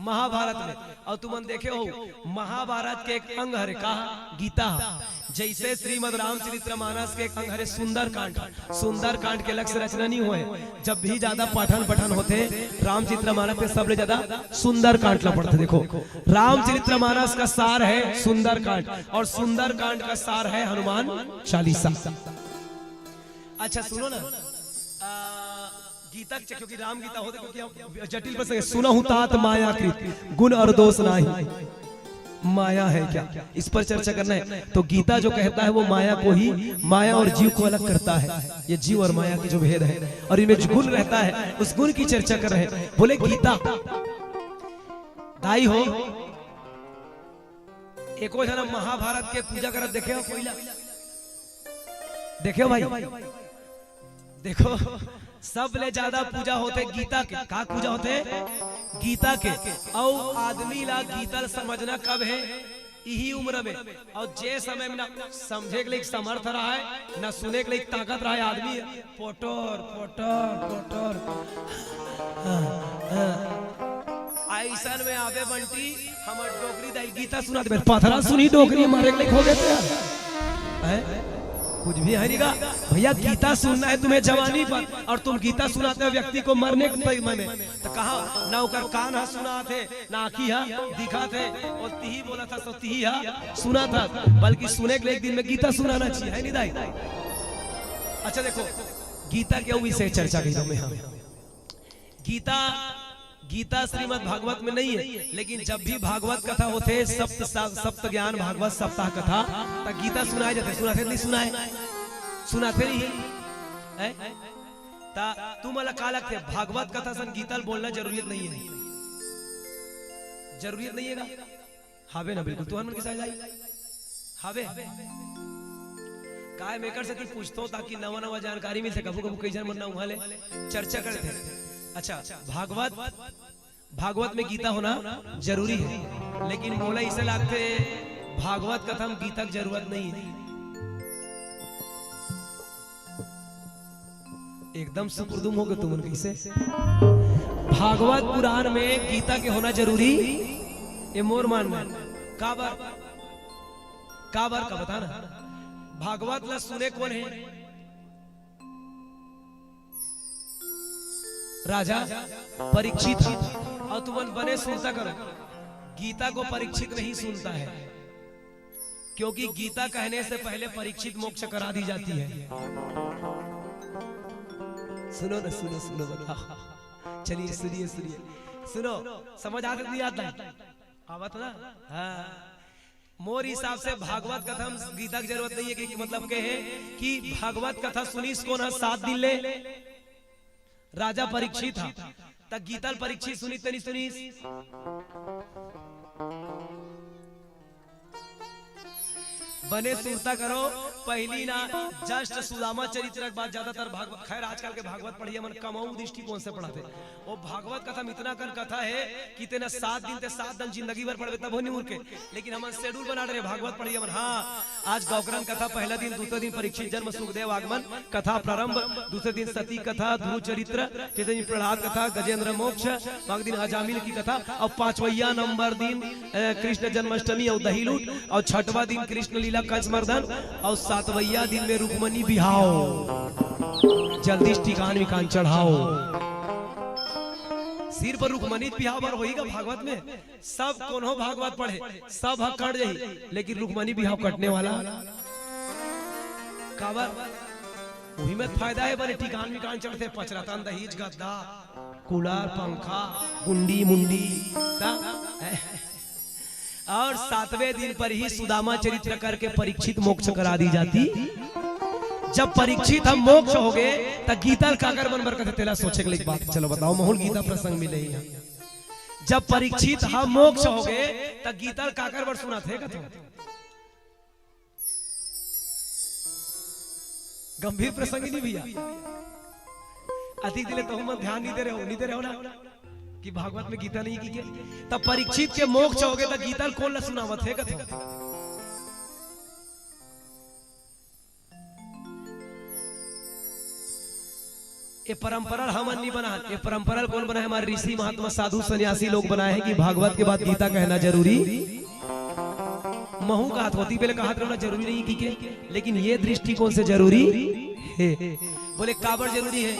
महाभारत में। और तुमन देखे हो, महाभारत के एक अंग हरे, कहा? गीता। जैसे श्रीमद रामचरित्र मानस के एक अंग हरे सुंदरकांड। सुंदरकांड के अलग से रचना नहीं होय। जब भी ज्यादा पठन पठन होथे रामचरित्र मानस के, सबले ज्यादा सुंदरकांड ला पढ़थे। देखो, रामचरित्र मानस का सार है सुंदरकांड और सुंदरकांड का सार है हनुमान चालीसा। अच्छा सुनो ना, आ, गीता के, क्योंकि राम गीता होथे, क्योंकि हम जटिल प्रसंग है। सुनहु तात मायाकृत गुण अउर दोष नाहीं। माया है क्या, इस पर चर्चा करना है। तो गीता जो कहता है वो माया को ही, माया और जीव को अलग करता है। ये जीव और माया के जो भेद है और इनमें जो गुण रहता है उस गुण की चर्चा कर रहे हैं। बोले गीता, दाई हो, एको झन महाभारत के पूजा करत देखे हो पहिला? देखे हो भाई? देखो, सबले ज्यादा पूजा होथे गीता के। का पूजा होथे? गीता के। अउ आदमी ला गीता ल समझना कब हे? इही उम्र में। अउ जे समय में ना समझे के लइक समर्थ रहय, ना सुने के लइक ताकत रहय, आदमी पोटर पोटर पोटर। हाँ, हाँ। अइसन में आबे बंटी, हमर डोकरी दाई गीता सुना देबे, पथरा सुनी डोकरी मारे के लइक हो गे ते यार। हैं? कुछ भी है नहीं का भैया। गीता सुनना है तुम्हें जवानी पर, और तुम गीता सुनाते हो व्यक्ति को मरने के समय में। तो कहा ना ओकर कान ह सुनात हे, ना आँखी ह दिखात हे, और तिही बोलत हस तो तिही ह सुनात हस, बल्कि सुने के लिए एक दिन में गीता सुनाना चाहिए, है नहीं दाई? अच्छा देखो, गीता के विषय चर्चा कही मैं, हाँ। गीता, गीता श्रीमद् भागवत में नहीं है, लेकिन जब भी भागवत कथा होथे, सप्त सा-, सप्त ज्ञान भागवत सप्ताह कथा, त गीता सुनाए जाथे। सुनाथे नहीं सुनाए? सुनाथे नहीं? हैं? त तुमन ला का लगथे, भागवत कथा सन गीता ल बोलना जरूरी नहीं है? जरूरी नहीं है का? हावे ना, बिल्कुल। तुहर मन के साथ जाई? हावे? काय मैं कर सकी पूछतो, ताकि नवा नवा जानकारी मिल सके। कभू कभू कई झन मन ना उहाँ ले चर्चा करथे। अच्छा, भागवत, भागवत में गीता होना जरूरी है, लेकिन मोला इसे लागथे भागवत कथा में गीता के जरूरत नहीं है। एकदम सुकुरदुम हो गे तुमन। कैसे? भागवत पुराण में गीता के होना जरूरी, ये मोर मानना है। काबर? काबर का बता ना। भागवत ला सुने कोन हे? राजा परीक्षित ह। अउ तुमन बने सुनता करो, गीता को परीक्षित नहीं सुनता है। क्योंकि गीता कहने से पहले परीक्षित मोक्ष करा दी जाती है। सुनो ना, सुनो, सुनो, बताओ। चलिए, सुनिए, सुनिए, सुनो। समझ आत हे कि नहीं आत हे? आवत ना? हाँ। मोर हिसाब से भागवत कथा में गीता के जरूरत नहीं है, कि मतलब के है कि भागवत कथा सुनिस कोन ह सात दिन ले? राजा परीक्षित ह। त गीता ल परीक्षित सुनिस ते नहीं सुनिस? बने सुरता करो, पहिली ना just सुदामा चरित्र के बाद ज्यादातर भागवत, खैर आजकल के भागवत पढ़िया मन कमऊ दृष्टिकोण से पढ़थे। वो भागवत कथा में इतना कन कथा है कि तेना सात दिन ते सात दिन जिंदगी भर पढ़बे तभो नहीं उरके। लेकिन हमन schedule बना डरे भागवत पढ़िया मन। हाँ, आज गौकरण कथा पहला दिन, दूसरे दिन परीक्षित जन्म सुखदेव आगमन, कथा प्रारंभ, दूसरे दिन सती कथा, ध्रुव चरित्र, तीसरे दिन प्रहलाद कथा, गजेंद्र मोक्ष, पाँच दिन अजामिल की कथा, अउ पांचवैया नंबर दिन, अ, कृष्ण जन्माष्टमी अउ दही लूट, अउ छठवा दिन कृष्ण लीला कंस मर्दन, अउ सातवैया दिन में रुक्मणी बिहाव। जल्दी टीकान विकान चढ़ाओ। सिर्फ रुक्मणी बिहाव बर होही का भागवत में? सब कोनो भागवत पढ़े, सब ह कट जाही, लेकिन रुक्मणी बिहाव कटने वाला काबर? उही में फायदा है, बने टीकान विकान चढ़थे, पचरतन दहीज गद्दा, कूलर, पंखा, गुंडी मुंडी, ता? अउ सातवें दिन पर ही सुदामा चरित्र करके परीक्षित मोक्ष करा दी जाती। जब परीक्षित ह मोक्ष हो गे, त गीता ल काकर मन बर कथे, तेला सोचे के लइक बात। चलो बताओ, महूं ल गीता प्रसंग मिले ही। जब परीक्षित ह मोक्ष हो गे, त गीता ल काकर बर सुनाथे कथो? गंभीर प्रसंग नहीं भैया। अधिक दिले तहु मन ध्यान नहीं दे रहे हो, नहीं दे रहे हो ना कि भागवत में गीता नहीं की के? तब परीक्षित के मोक्ष हो गे, तब गीता ल कोन ला सुनावत हे कथो? ये परंपरा ल हमन नहीं बनान, ये परंपरा ल कोन बनाए? हमारे ऋषि महात्मा साधु सन्यासी लोग बनाए हैं कि भागवत के बाद गीता कहना जरूरी। महू कहत होती, पहले कहत रहना जरूरी नहीं कि के, लेकिन ये दृष्टिकोण से जरूरी है। बोले, काबर जरूरी है?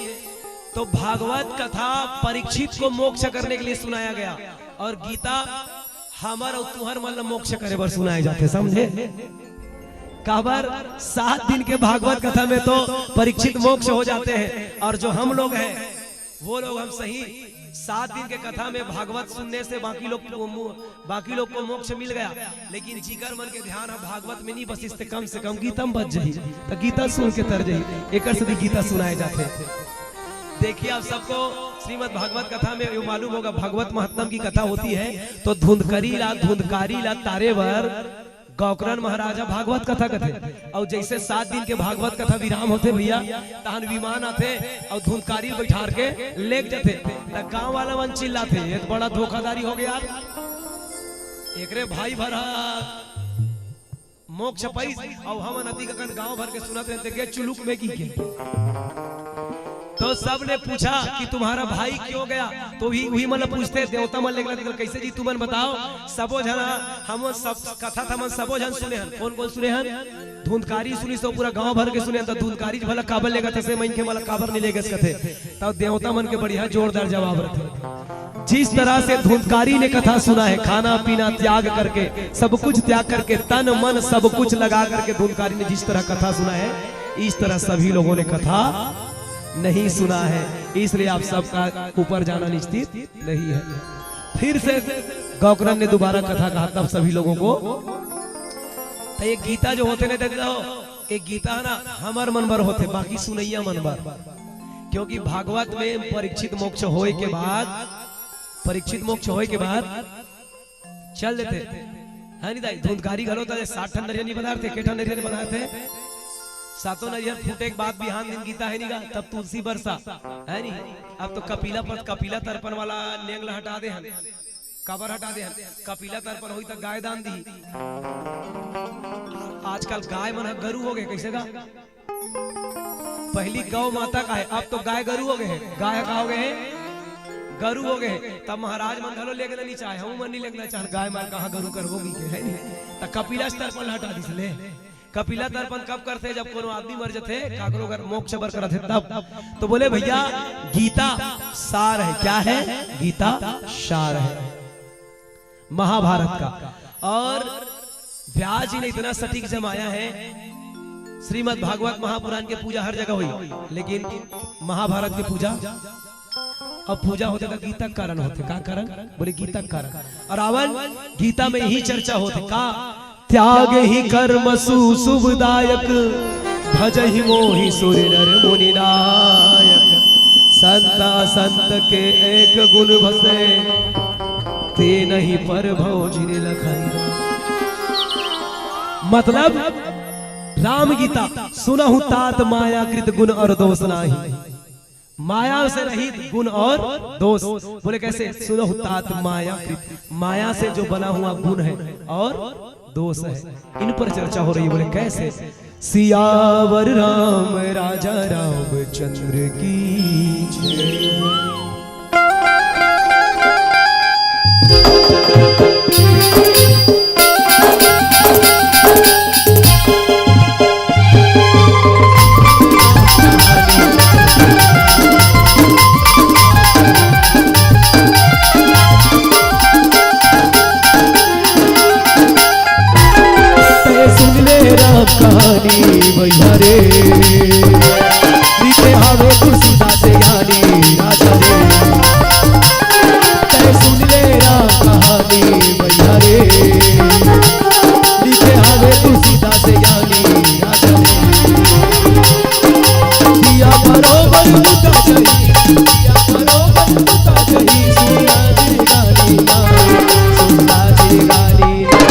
तो भागवत कथा परीक्षित को मोक्ष करने के लिए सुनाया गया, और गीता हमर अउ तुहर मन ल मोक्ष करे बर सुनाए जाथे, समझे? काबर, सात दिन के भागवत कथा में तो परीक्षित मोक्ष हो जाते हैं, और जो हम लोग हैं, वो लोग हम सही सात दिन के कथा में भागवत सुनने से बाकी लोग को मो-, बाकी लोग को मोक्ष मिल गया, लेकिन जिकर मन के ध्यान ह भागवत में नहीं बसिस, ते कम से कम गीता में बस जाही, तो गीता सुन के तर जाही। एकर सेती गीता सुनाए जाथे। देखिए, आप सबको श्रीमद् भागवत कथा में ये मालूम होगा, भागवत महात्म की कथा होती है, तो धुंधकरी ला, धुंधकारी ला तारे बर गौकरण महाराजा भागवत कथा कथे। और जैसे सात दिन के भागवत कथा विराम होथे भैया, तहन विमान आथे और धुंधकारी बैठार के लेग जथे, त गांव वाला मन चिल्लाथे, "ये तो बड़ा धोखाधड़ी हो गया यार, एकरे भाई भर मोक्ष पाइस, अउ हमन अतिक अकन गांव भर के सुनत रहते के चुलुक में की के।" तो सब ने पूछा कि तुम्हारा भाई क्यों गया, तो भी वही मन पूछते, देवता मन लेगला, कैसे जी तुमन बताओ? सबो झन, हम सब कथा त हमन सबो झन सुने हन। कौन कौन सुने हन? धुंधकारी सुनिस तो पूरा गांव भर के सुने हन, तो धुंधकारी भला काबर लेगथे, से मन के मला काबर नहीं लेगस कथे। तब देवता मन के बढ़िया जोरदार जवाब रहथे। जिस तरह से धुंधकारी ने कथा सुना है, खाना पीना त्याग करके, सब कुछ त्याग करके, तन मन सब कुछ लगा करके धुंधकारी ने जिस तरह कथा सुना है, इस तरह सभी लोगों ने कथा नहीं सुना है, इसलिए आप सबका ऊपर जाना निश्चित नहीं है। फिर से गौकरण ने दोबारा कथा कहा, तब सभी लोगों को। तो ये गीता जो होथे ना, देख लो, ये गीता ना हमर मन बर होथे, बाकी सुनैया मन बर। क्योंकि भागवत में परीक्षित मोक्ष होए के बाद, परीक्षित मोक्ष होए के बाद चल देथे, है नी दाई? धुंधकारी घलो त सात ठन नरियर नी बंधारथे, के ठन नरियर बंधारथे? सातों नरियर फूटे के बाद बिहान दिन गीता है नी गा, तब तुलसी बरसा, है नी? अब तो कपिला पर, कपिला तर्पण वाला नेंग ला हटा दे हन। काबर हटा दे हन? कपिला तर्पण होई त गाय दान दी। आजकल गाय मन ह गरू हो गए, कैसे गा? पहली गौ माता का है, अब तो गाय गरू हो गए हैं। गाय का हो गए हैं? गरू हो गए हैं। तब महाराज मन घलो लेगना नहीं चाहे, हम मन नहीं लेगना चाहे, गाय मार कहाँ गरू करबो की के, है नहीं? त कपिला तर्पण हटा दिस ले। कपिला तर्पण कब करथे? जब कोनो आदमी मर जथे, काकरो घर मोक्ष बर करथे तब। तो बोले, भैया, गीता सार है। क्या है? गीता सार है महाभारत का। और व्यास जी ने इतना सटीक जमाया है, श्रीमद् भागवत महापुराण के पूजा हर जगह हुई, लेकिन महाभारत के पूजा, अब पूजा होथे का गीता के कारण होथे। का कारण? बोले, गीता के कारण। और आवल गीता में यही चर्चा होथे का, त्यागहि कर्म सु सुखदायक, भजहि मोहि सुर नर मुनि नायक। संत असंत के एक गुण भसे, ते नहीं पर भव जिन लखन। मतलब, राम गीता, सुनहु तात माया कृत गुण और दोष नाही। माया से रहित गुण और दोष। बोले कैसे? सुनहु तात माया कृत, माया से जो बना हुआ गुण है और दोष है, इन पर चर्चा हो रही है। बोले कैसे? सियावर राम राजा रामचंद्र की जय। ते सुन ले राम कहानी भैया रे, लिखे हवे तुलसीदास ज्ञानी राजा रे। ते सुन ले राम कहानी भैया रे, लिखे हवे तुलसीदास ज्ञानी राजा रे। दिया बरोबर बुता जही, दिया बरोबर बुता जही, सुनला जी गानी माँ, सुनला जी गानी माँ।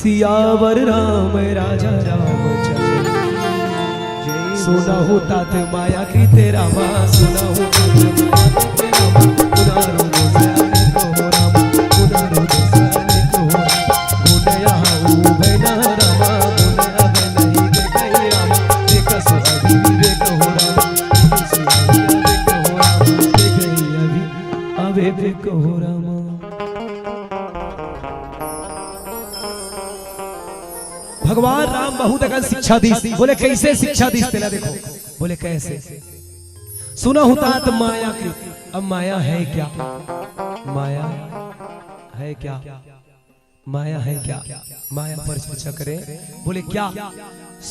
सियावर राम राजा रामचंद्र। सुनहु तात माया कृत रामा, सुनहु तात माया कृत रामा, पुनरु दोष अनेक हो रामा, पुनरु दोष अनेक हो रामा। गुण यहाँ उभय न रामा, गुण अगन ही देखहि रामा, देखसु अविवेक हो रामा, देखसु अविवेक हो रामा, देखहि अवि-, अविवेक हो रामा। भगवान राम बहुत अकन शिक्षा दीस। बोले, "कैसे शिक्षा दीस?" तेला देखो। बोले, "कैसे?" सुनहु तात माया कृत। अब माया है क्या? माया है क्या? माया है क्या? माया पर चर्चा करें। बोले, "क्या?"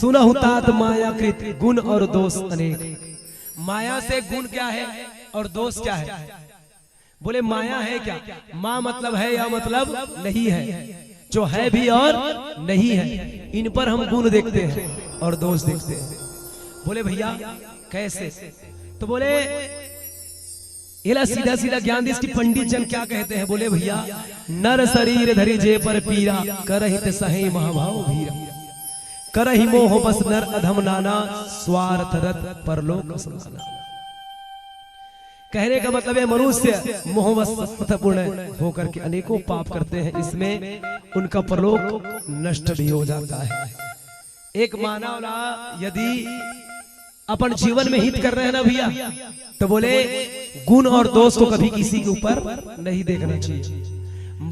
सुनहु तात माया कृत गुण और दोष अनेक। माया से गुण क्या है और दोष क्या है? बोले, "माया है क्या?" माँ मतलब है या मतलब नहीं है, जो है भी और नहीं है, इन पर हम गुण देखते हैं और दोष देखते हैं। बोले, "भैया, कैसे?" तो बोले, एला सीधा सीधा ज्ञान दीस कि पंडित जन क्या कहते हैं। बोले, "भैया, नर शरीर धरि जे पर पीरा, करहित सहे महाभाव भीरा। करहि मोह बस नर अधम नाना, स्वार्थ रत परलोक समाना।" कहने का मतलब है, मनुष्य मोहवश पूर्ण होकर के अनेकों पाप करते हैं, इसमें उनका परलोक नष्ट भी हो जाता है। एक मानव ला यदि अपन जीवन में हित कर रहे हैं ना भैया, तो बोले, गुण और दोष को कभी किसी के ऊपर नहीं देखना चाहिए।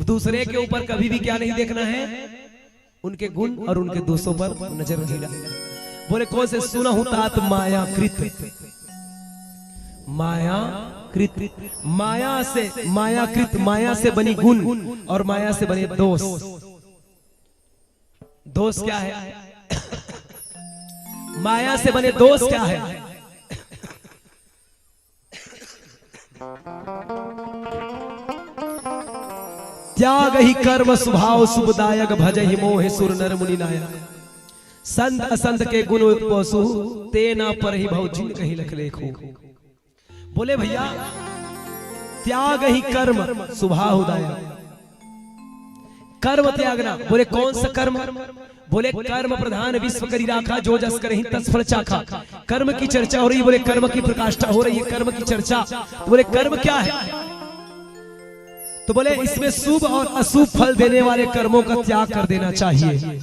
दूसरे के ऊपर कभी भी क्या नहीं देखना है? उनके गुण और उनके दोषों पर नजर नहीं डालना। बोले, कौन से? सुनहु तात माया कृत। माया कृत, माया से, माया कृत, माया से बनी गुण और माया से बने दोष। दोष क्या है? माया से बने दोष क्या है? त्यागहि कर्म सुभाव सुखदायक, भजहि मोहि सुर नर मुनि नायक। संत असंत के गुण पसु, ते न परहि भव जिनकहि लख लेखु। बोले भैया, त्यागहि कर्म सुभाव दायक। कर्म त्यागना, बोले कौन सा कर्म? बोले, "कर्म प्रधान विश्व करि राखा, जो जस करहिं तस फल चाखा।" कर्म की चर्चा हो रही, बोले, "कर्म की प्रकाष्ठा हो रही है, कर्म की चर्चा।" बोले, "कर्म क्या है?" तो बोले, "इसमें शुभ और अशुभ फल देने वाले कर्मों का त्याग कर देना चाहिए।"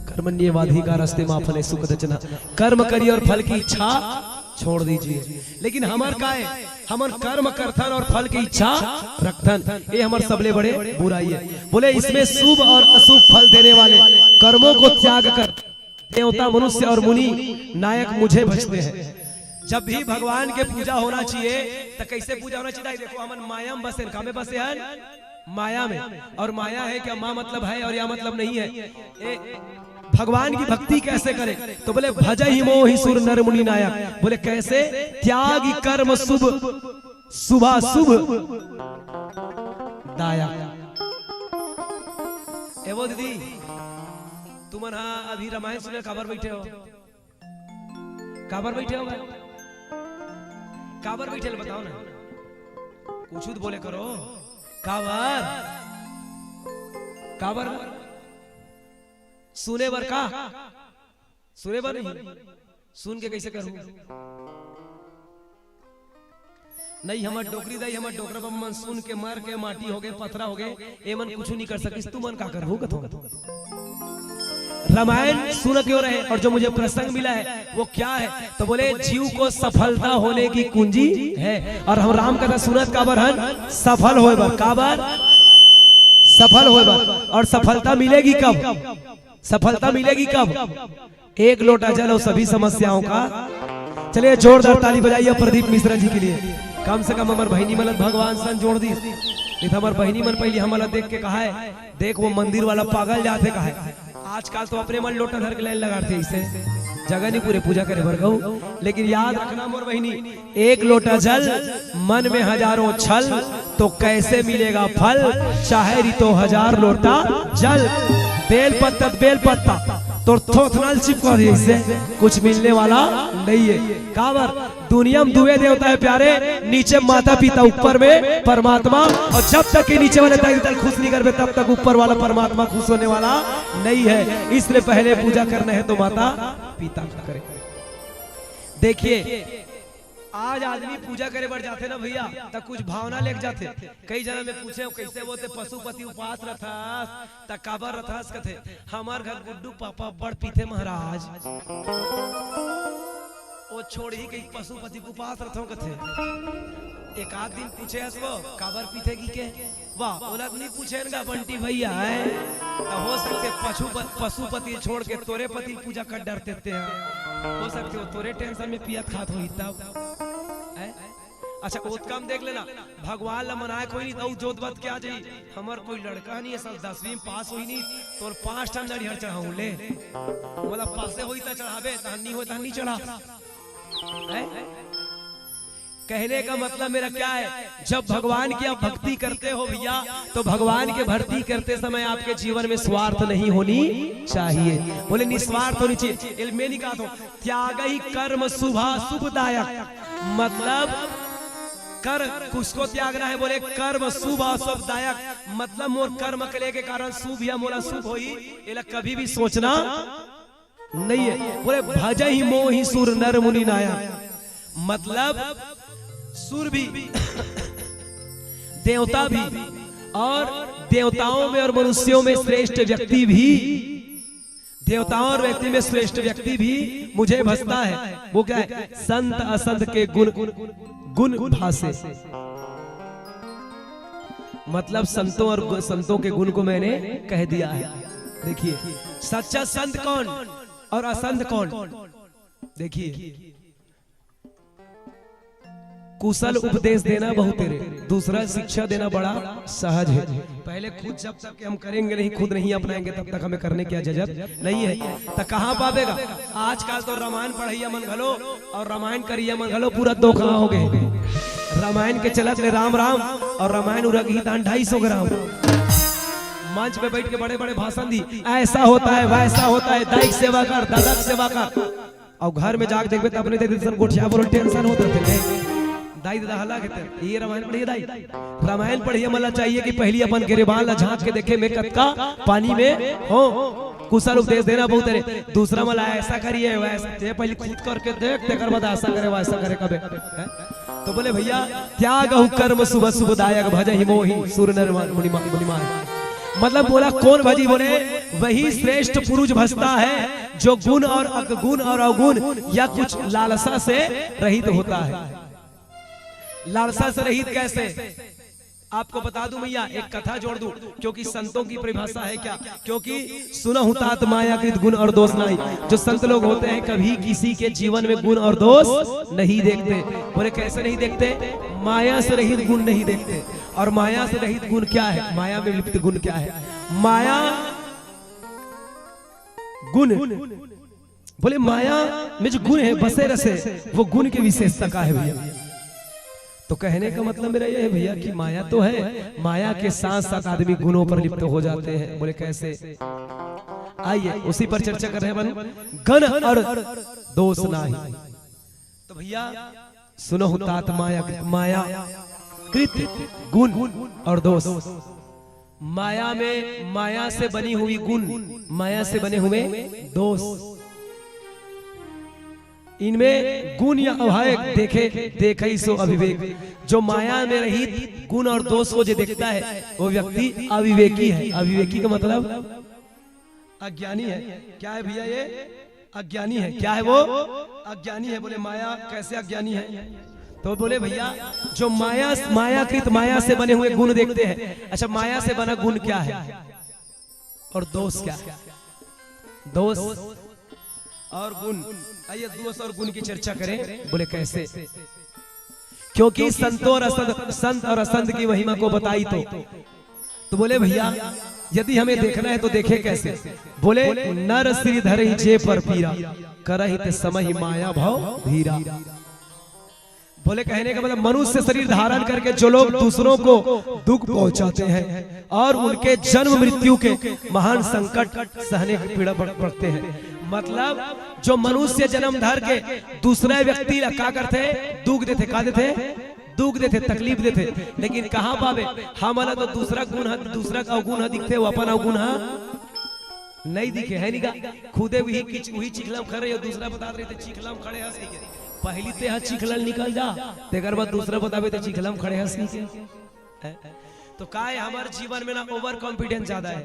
कर्मण्येवाधिकारस्ते मा फलेषु कदाचन। कर्म करिए और फल की इच्छा छोड़ दीजिए। लेकिन हमर का है? हमन कर्म करथन और फल की इच्छा रखथन। ये हमर सबले बड़े बुराई है। बोले, "इसमें शुभ और अशुभ फल देने वाले कर्मों को त्याग कर देवता, मनुष्य और मुनि नायक मुझे भजते हैं।" जब भी भगवान के पूजा होना चाहिए, तो कैसे पूजा होना चाहिए? देखो, हमन माया में बसे हन, का में बसे हन? माया में। और माया है क्या? मा मतलब है और या मतलब नहीं है। ए, भगवान की भक्ति कैसे करें? तो बोले, "भजहि मोहि सुर नर मुनि नायक।" बोले, "कैसे?" "त्यागि कर्म शुभ, शुभाशुभ दायक।" ए वो दीदी, तुमन हा अभी रामायण सुने काबर बैठे हो? काबर बैठे हो भाई? काबर बैठे ले बताओ ना, कुछ तो बोले करो। काबर? काबर? सुने बर का? सुने बर नहीं? सुन के कैसे करूं? नहीं, हमर डोकरी दाई, हमर डोकरा बाबा मन सुन के मर के माटी हो गए, पथरा हो गए, एमन कुछ नहीं कर सकिस, तुमन का करहू कथो? रामायण सुन के हो रहे, और जो मुझे प्रसंग मिला है, वो क्या है? तो बोले, "जीव को सफलता होने की कुंजी है।" और हम राम कथा सुनत काबर हन? सफल होए बर। काबर? सफल होए बर। और सफलता मिलेगी कब? सफलता मिलेगी कब? एक लोटा जल और सभी समस्याओं का। चलिए, जोरदार ताली बजाइए प्रदीप मिश्रा जी के लिए। कम से कम हमर बहिनी मन ल भगवान सन जोड़ दीस। नहीं तो हमर बहिनी मन पहले हमन ल देख के कहा है, "देख, वो मंदिर वाला पागल जाथे," कहा है। आजकल तो अपने मन लोटा धर के लाइन लगाथे, इसे जगह नहीं पूरे पूजा करे बर कहू। लेकिन याद रखना मोर बहिनी, एक लोटा जल, मन में हजारों छल, तो कैसे मिलेगा फल? चाहे रितो हजार लोटा जल। बेल पत्ता, बेल पत्ता, तोर थोथना ल चिपका दिही, इससे कुछ मिलने वाला नहीं है। काबर? दुनिया में दुए देवता हे प्यारे, नीचे माता पिता, ऊपर में परमात्मा। और जब तक ये नीचे वाले दाई ददा ल खुश नहीं करबे, तब तक ऊपर वाला परमात्मा खुश होने वाला नहीं है। इसलिए पहले पूजा करना है तो माता पिता का करें। देखिए, आज आदमी पूजा करे बर जाथे ना भैया, त कुछ भावना लेके जाथे। कई झन मैं पूछेंव, "कइसे वो ते पशुपति उपास रथस, त काबर रथस?" कथे, "हमर घर गुड्डू पापा बड़ पीथे महाराज, ओ छोड़ही कहिके पशुपति के उपास रथंव," कथे। एक आध दिन पूछे हस वो, "काबर पीथे?" कहिके। वाह, ओला तो नहीं पूछे न गा बंटी भैया, हैं? तो हो सकथे पशु-, पशुपति छोड़ के तोरे पति पूजा कर डरथे ते हैं। हो सकथे वो तोरे tension में पियत खात होही तब, हैं? अच्छा, ओतका म देख लेना, भगवान ला मनाए कोई नहीं, तऊ जोत बात क्या जाही? हमर कोई लड़का नहीं है, साल दसवीं में पास होही नहीं, तोर पांच ठन नरिहर चढ़ाहूं ले, मतलब पासे होही त चढ़ाबे, तहन नहीं होय तहन नहीं चढ़ा, हैं? कहने का मतलब मेरा क्या है, जब भगवान की आप भक्ति करते हो भैया, तो भगवान के भक्ति करते समय आपके जीवन में स्वार्थ नहीं होनी चाहिए। बोले निस्वार्थ होनी चाहिए। एला मैं नहीं कहत हंव, त्यागहि कर्म शुभाशुभदायक, मतलब कर, किसको त्यागना है? बोले कर्म शुभ अशुभदायक, मतलब मोर कर्म के लेके कारण शुभ या मोला शुभ होही, एला कभी भी सोचना नहीं है। बोले भजहि मोहि सुर नर मुनि नायक, मतलब सुर भी, देवता भी, और देवताओं में और मनुष्यों में श्रेष्ठ व्यक्ति भी, देवताओं और व्यक्ति में श्रेष्ठ व्यक्ति भी मुझे भजता है। वो क्या है? संत असंत के गुण, गुण भाषे, मतलब संतों और गु-, संतों के गुण को मैंने कह दिया है। देखिए, सच्चा संत कौन और असंत कौन? देखिए, कुशल उपदेश देना बहुत तेरे, दूसरा शिक्षा देना बड़ा सहज है। पहले खुद, जब तक हम करेंगे नहीं, खुद नहीं अपनाएंगे, तब तक हमें करने की इजाजत नहीं है। तो कहाँ पावेगा? आजकल तो रामायण पढ़ैया मन घलो और रामायण करैया मन घलो पूरा दो कहाँ हो गए। रामायण के चलत ले राम राम और रामायण उरगही दान ढाई सौ ग्राम। मंच पे बैठ के बड़े बड़े भाषण दी, ऐसा होता है, वैसा होता है, दाई के सेवा कर, दादा के सेवा कर। अउ घर में जाके देखबे त अपने दे दे सन गोठिया बोल tension होत रथे। दाई ददा हल्ला खेते, "ये रामायण पढ़िए दाई।" रामायण पढ़िए, मतलब चाहिए कि पहली अपन गिरेबान ला झांक के देखे, मैं कतका पानी में हो। कुशल उपदेश देना बहुत रे। दूसरा मला ऐसा करिए, वैसा, ते पहले खुद करके देख, तेकर बाद ऐसा करे, वैसा करे कबे। हैं? तो बोले, "भैया, त्यागहु कर्म शुभ अशुभदायक, भजहि मोहि सुर नर मा-, मुनि मा-, मुनि माय।" मतलब बोला, कौन भजी? बोले, वही श्रेष्ठ पुरुष भजता है जो गुण और अग-, गुण और अवगुण या कुछ लालसा से रहित होता है। लालसा से रहित कैसे? आपको बता दूं भैया, एक कथा जोड़ दूं, क्योंकि संतों की परिभाषा है क्या, क्योंकि सुनहु तात मायाकृत गुण और दोष नाहीं। जो संत लोग होते हैं, कभी किसी के जीवन में गुण और दोष नहीं देखते। बोले, कैसे नहीं देखते? माया से रहित गुण नहीं देखते। और माया से रहित गुण क्या है? माया में लिप्त गुण क्या है? माया गुण, बोले, माया में जो गुण है, बसे रसे, वो गुण की विशेषता का है भैया? तो कहने का मतलब मेरा ये है भैया कि माया तो है, माया के साथ साथ आदमी गुणों पर लिप्त हो जाते हैं। बोले, कैसे? आइए, उसी पर चर्चा कर रहे हैं अपन। गण और दोष नाहीं। तो भैया, सुनहु तात माया, माया कृत गुण और दोष। माया में, माया से बनी हुई गुण, माया से बने हुए दोष, इनमें गुण या अभाव देखे, देखहि सो अविवेक। जो माया में रहित गुण और दोष को जो देखता है, वो व्यक्ति अविवेकी है। अविवेकी का मतलब अज्ञानी है। क्या है भैया ये? अज्ञानी है। क्या है वो? अज्ञानी है। बोले, माया कैसे अज्ञानी है? तो बोले, भैया, जो माया, मायाकृत, माया से बने हुए गुण देखते हैं। अच्छा, माया से बना गुण क्या है और दोष क्या है? दोष और गुण। आइए, दोष और गुण की चर्चा करें। बोले, कैसे? क्योंकि संतों और असंत, संत और असंत की महिमा को बताई तो, तो बोले, भैया, यदि हमें देखना है तो देखे कैसे? बोले, नर सिर धरहि जे पर पीरा, करहित समहि माया भव धीरा। बोले, कहने का मतलब, मनुष्य शरीर धारण करके जो लोग दूसरों को दुख पहुंचाते हैं और उनके जन्म मृत्यु के महान संकट सहने की पीड़ा बड़-, पड़ते हैं। मतलब, जो मनुष्य जन्म धर के दूसरा व्यक्ति ला का करथे, दुख देथे, का देथे, दुख देथे, तकलीफ देथे, लेकिन कहाँ पावे? हमन ला तो दूसरा गुण ह, दूसरा का अवगुण ह दिखथे, वो अपन अवगुण ह नहीं दिखे, है नी गा? खुदे वही किच-, वही चिखला म खड़े हो, दूसरा बतात रहिथे, "चिखला म खड़े हस," कहिके। पहली ते ह चिखला ल निकल जा, तेकर बाद दूसरा बताबे, "ते चिखला म खड़े हस," कहिके। हैं? तो का हे, हमर जीवन में ना ओवर कॉन्फिडेंस ज्यादा हे,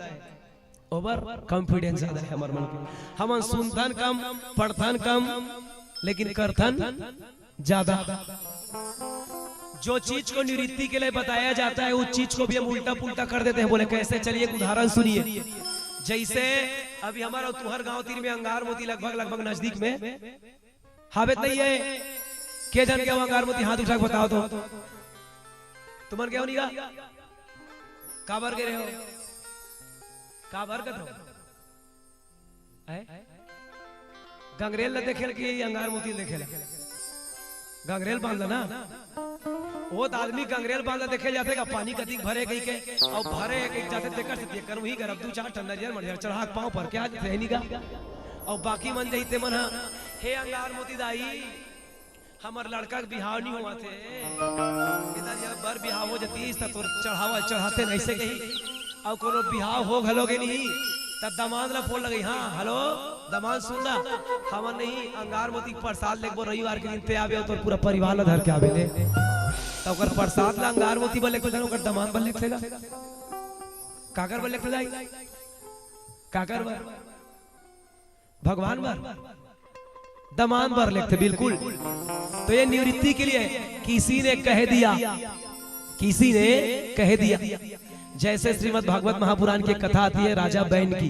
ओवर कॉन्फिडेंस ज्यादा हे हमर मन के। हमन सुनथन कम, पढ़थन कम, लेकिन करथन ज्यादा। जो चीज को निवृत्ति के लिए बताया जाता है, उस चीज को भी हम उल्टा पुल्टा कर देते हैं। बोले, कैसे? चलिए, एक उदाहरण सुनिए। जैसे अभी हमर अउ तुंहर गांव तीर में अंगार मोती लगभग, लगभग नजदीक में हावे, त नहीं हे? के झन के अंगार मोती, हाथ उठा के बताओ तो। तुमन के हो नहीं गा? काबर गे रहे हो? काबर गे रहे हो? हैं? गंगरेल ला देखे ल कि अंगार मोती ल देखे ल? गंगरेल बांध ला ना। वो त आदमी गंगरेल बांध ला देखे जाथे का, पानी कतिक भरे कहिके, अउ भरे कहिके जाथे तेकर से तेकर उही करब दू चार ठन नरियर मरियर चढ़ा के पाँव पर के आ जाथे, है नी गा? अउ बाकी मन जाही ते मन ह, "हे अंगार मोती दाई, हमर लड़का के बिहाव नहीं होवत हे। पिताजी, अब बर बिहाव हो जतिस, त तोर चढ़ावा चढ़ाते नहीं से कही। अउ कोनो बिहाव हो घलो गे नहीं, त दमांद ला फोन लगई, 'हाँ, हेलो, दमांद सुन ना, हमन नहीं अंगार मोती के प्रसाद लेगबो रविवार के दिन, ते आबे अउ तोर पूरा परिवार ला धर के आबे ले।' त ओकर प्रसाद ला अंगार मोती बर लेगथे, ओकर दमांद बर लेगथे गा। काकर बर लेगथे दाई? काकर बर? भगवान बर, दमांद बर लेगथे, बिल्कुल। तो ये निवृत्ति के लिए किसी ने कह दिया, किसी ने कह दिया। जैसे श्रीमद् भागवत महापुराण की एक कथा आती है राजा बैन की,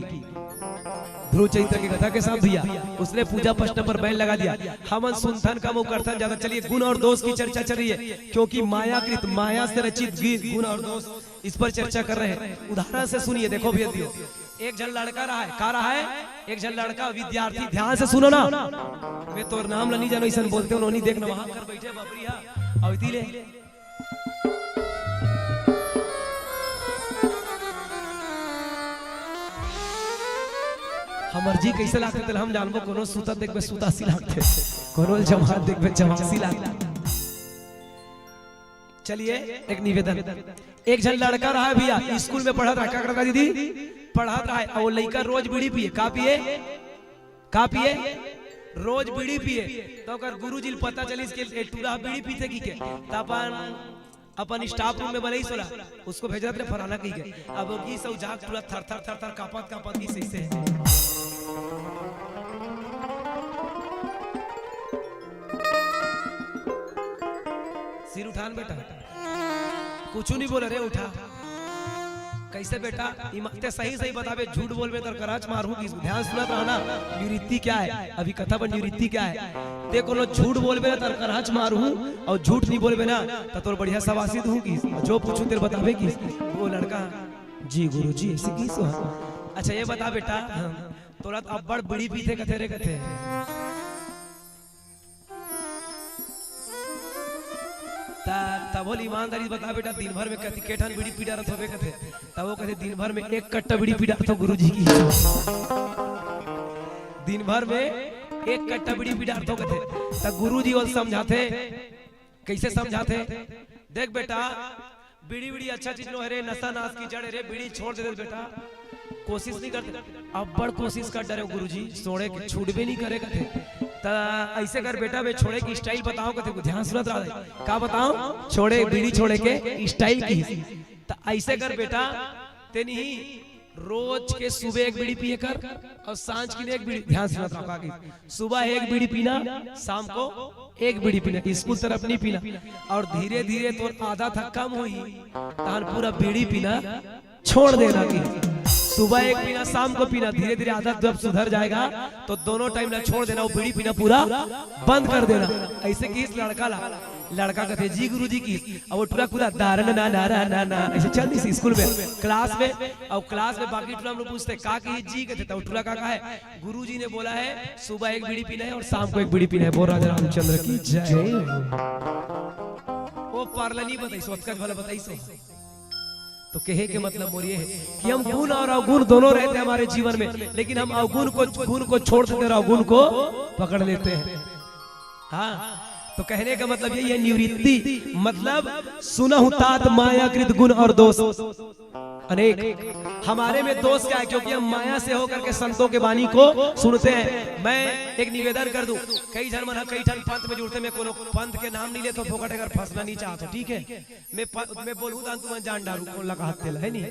ध्रुव चरित्र की कथा के साथ भैया, उसने पूजा प्रश्न पर बैन लगा दिया। हमन सुनथन कम अउ करथन ज्यादा। चलिए, गुण और दोष की चर्चा चल रही है, क्योंकि मायाकृत, माया से रचित गि-, गुण और दोष, इस पर चर्चा कर रहे हैं। उदाहरण से सुनिए, देखो भैया दियो, एक झन लड़का रहा है, का रहा है? एक झन लड़का विद्यार्थी, ध्यान से सुनो ना, मैं तोर नाम ला नहीं जानो, अइसन बोलते हो, नोनी देख ना, वहां कर बैठे बापरी हा, अउ इति ले। हमर जी कैसे लागथे, तेला हम जानबो, कोनो सुतत देखबे, सुतासी लागथे, कोनो जमात देखबे, जमासी लागथे। चलिए, एक निवेदन, एक झन लड़का रहा है भैया, स्कूल में पढ़त रहा, का करत रहा दीदी? पढ़त रहा है, अउ वो लइका रोज बीड़ी पिए, का पिए? का पिए? रोज बीड़ी पिए। तो ओकर गुरुजी ल पता चलिस कि ए टूरा बीड़ी पीथे कहिके, त अपन, अपन स्टाफ रूम में बलइस ओला, उसको भेजत रहे फलाना कहिके। अब वो गिस अउ जाग टूरा थर थर थर थर कांपत कांपत गिस अइसे। सिर उठान बेटा, कुछू नहीं बोला रे, उठा। कैसे बेटा? ईमा-, ते सही सही बताबे, झूठ बोलबे त करहच मारहूं कि, ध्यान सुनत रहा ना, निवृत्ति क्या है, अभी कथा पर निवृत्ति क्या है। ते कोनो झूठ बोलबे ना त करहच मारहूं, अउ झूठ नहीं बोलबे ना त तोर बढ़िया सवासी दूं कि, जो पूछूं तेला बताबे कि। वो लड़का, "जी गुरुजी, ऐसे की सो?" "अच्छा ये बता बेटा, हाँ, तोला त अब्बड़ बीड़ी पीथे कथे रे," कथे। त, तभो ले ईमानदारी बता बेटा, दिन भर में कति के ठन बीड़ी पी डारत होबे कथे। त वो कथे, "दिन भर में एक कट्टा बीड़ी पी डारथों गुरुजी की।" दिन भर में एक कट्टा बीड़ी पी डारथों कथे। त गुरुजी वो समझाथे, कैसे समझाथे? "देख बेटा, बीड़ी, बीड़ी अच्छा चीज नो हरे, नशा नाश की जड़ हरे, बीड़ी छोड़ दे दे बेटा।" कोशिश नहीं करते, अब्बड़ कोशिश कर डरे गुरुजी, छोड़े के, छूटबे नहीं करे कथे। त ऐसे कर बेटा, मैं छोड़े की स्टाइल बताओ कथे, ध्यान सुनत रहा, का बताओ? छोड़े, बीड़ी छोड़े के स्टाइल की। त ऐसे कर बेटा, तेनी ही रोज के सुबह एक बीड़ी पिए कर अउ सांझ की एक बीड़ी, ध्यान सुनत रहा, का की सुबह एक बीड़ी पीना, शाम को एक बीड़ी पीना, स्कूल तरफ नहीं पीना। अउ धीरे धीरे तोर आदत ह कम होही, तहन पूरा बीड़ी पीना छोड़ देना की। सुबह एक पीना, शाम को पीना, धीरे धीरे आदत जब सुधर जाएगा तो दोनों टाइम ला छोड़ देना, वो बीड़ी पीना पूरा बंद कर देना। ऐसे कि इस लड़का ला लड़का कथे, "जी गुरुजी" किहिस, अउ वो टुरा कूदा, "दारन ना ना ना ना ना", अइसे चल दिस स्कूल में, क्लास में, अउ क्लास में बाकी टुरा मन पूछथे, "का किहिस जी?" कथे, त वो टुरा का कहे, "गुरुजी ने बोला है सुबह एक बीड़ी पीना है और शाम को एक बीड़ी पीना है।" बोल राजा रामचंद्र की जय। वो पार्लनी बताइस, ओतका भला बताइस। तो कहे के मतलब मोर ये है कि हम गुण और अवगुण दोनों रहते हैं हमारे जीवन में, लेकिन हम अवगुण को, गुण को छोड़ देते हैं और अवगुण को पकड़ लेते हैं। हाँ, तो कहने का मतलब यही है, निवृत्ति मतलब सुनहु तात मायाकृत गुण और दोष अनेक। हमारे में दोष क्या है? क्योंकि हम माया से होकर के संतों के वाणी को सुनते हैं। मैं एक निवेदन कर दूं, कई झन मन ह कई ठन पंथ में जुड़थे, मैं कोनो पंथ के नाम नहीं लेथों, फोकट अगर फंसना नहीं चाहथों, ठीक है? मैं प-, मैं बोलहूं त तुमन जान डारहू, कोन ला कहत तेला, है नी?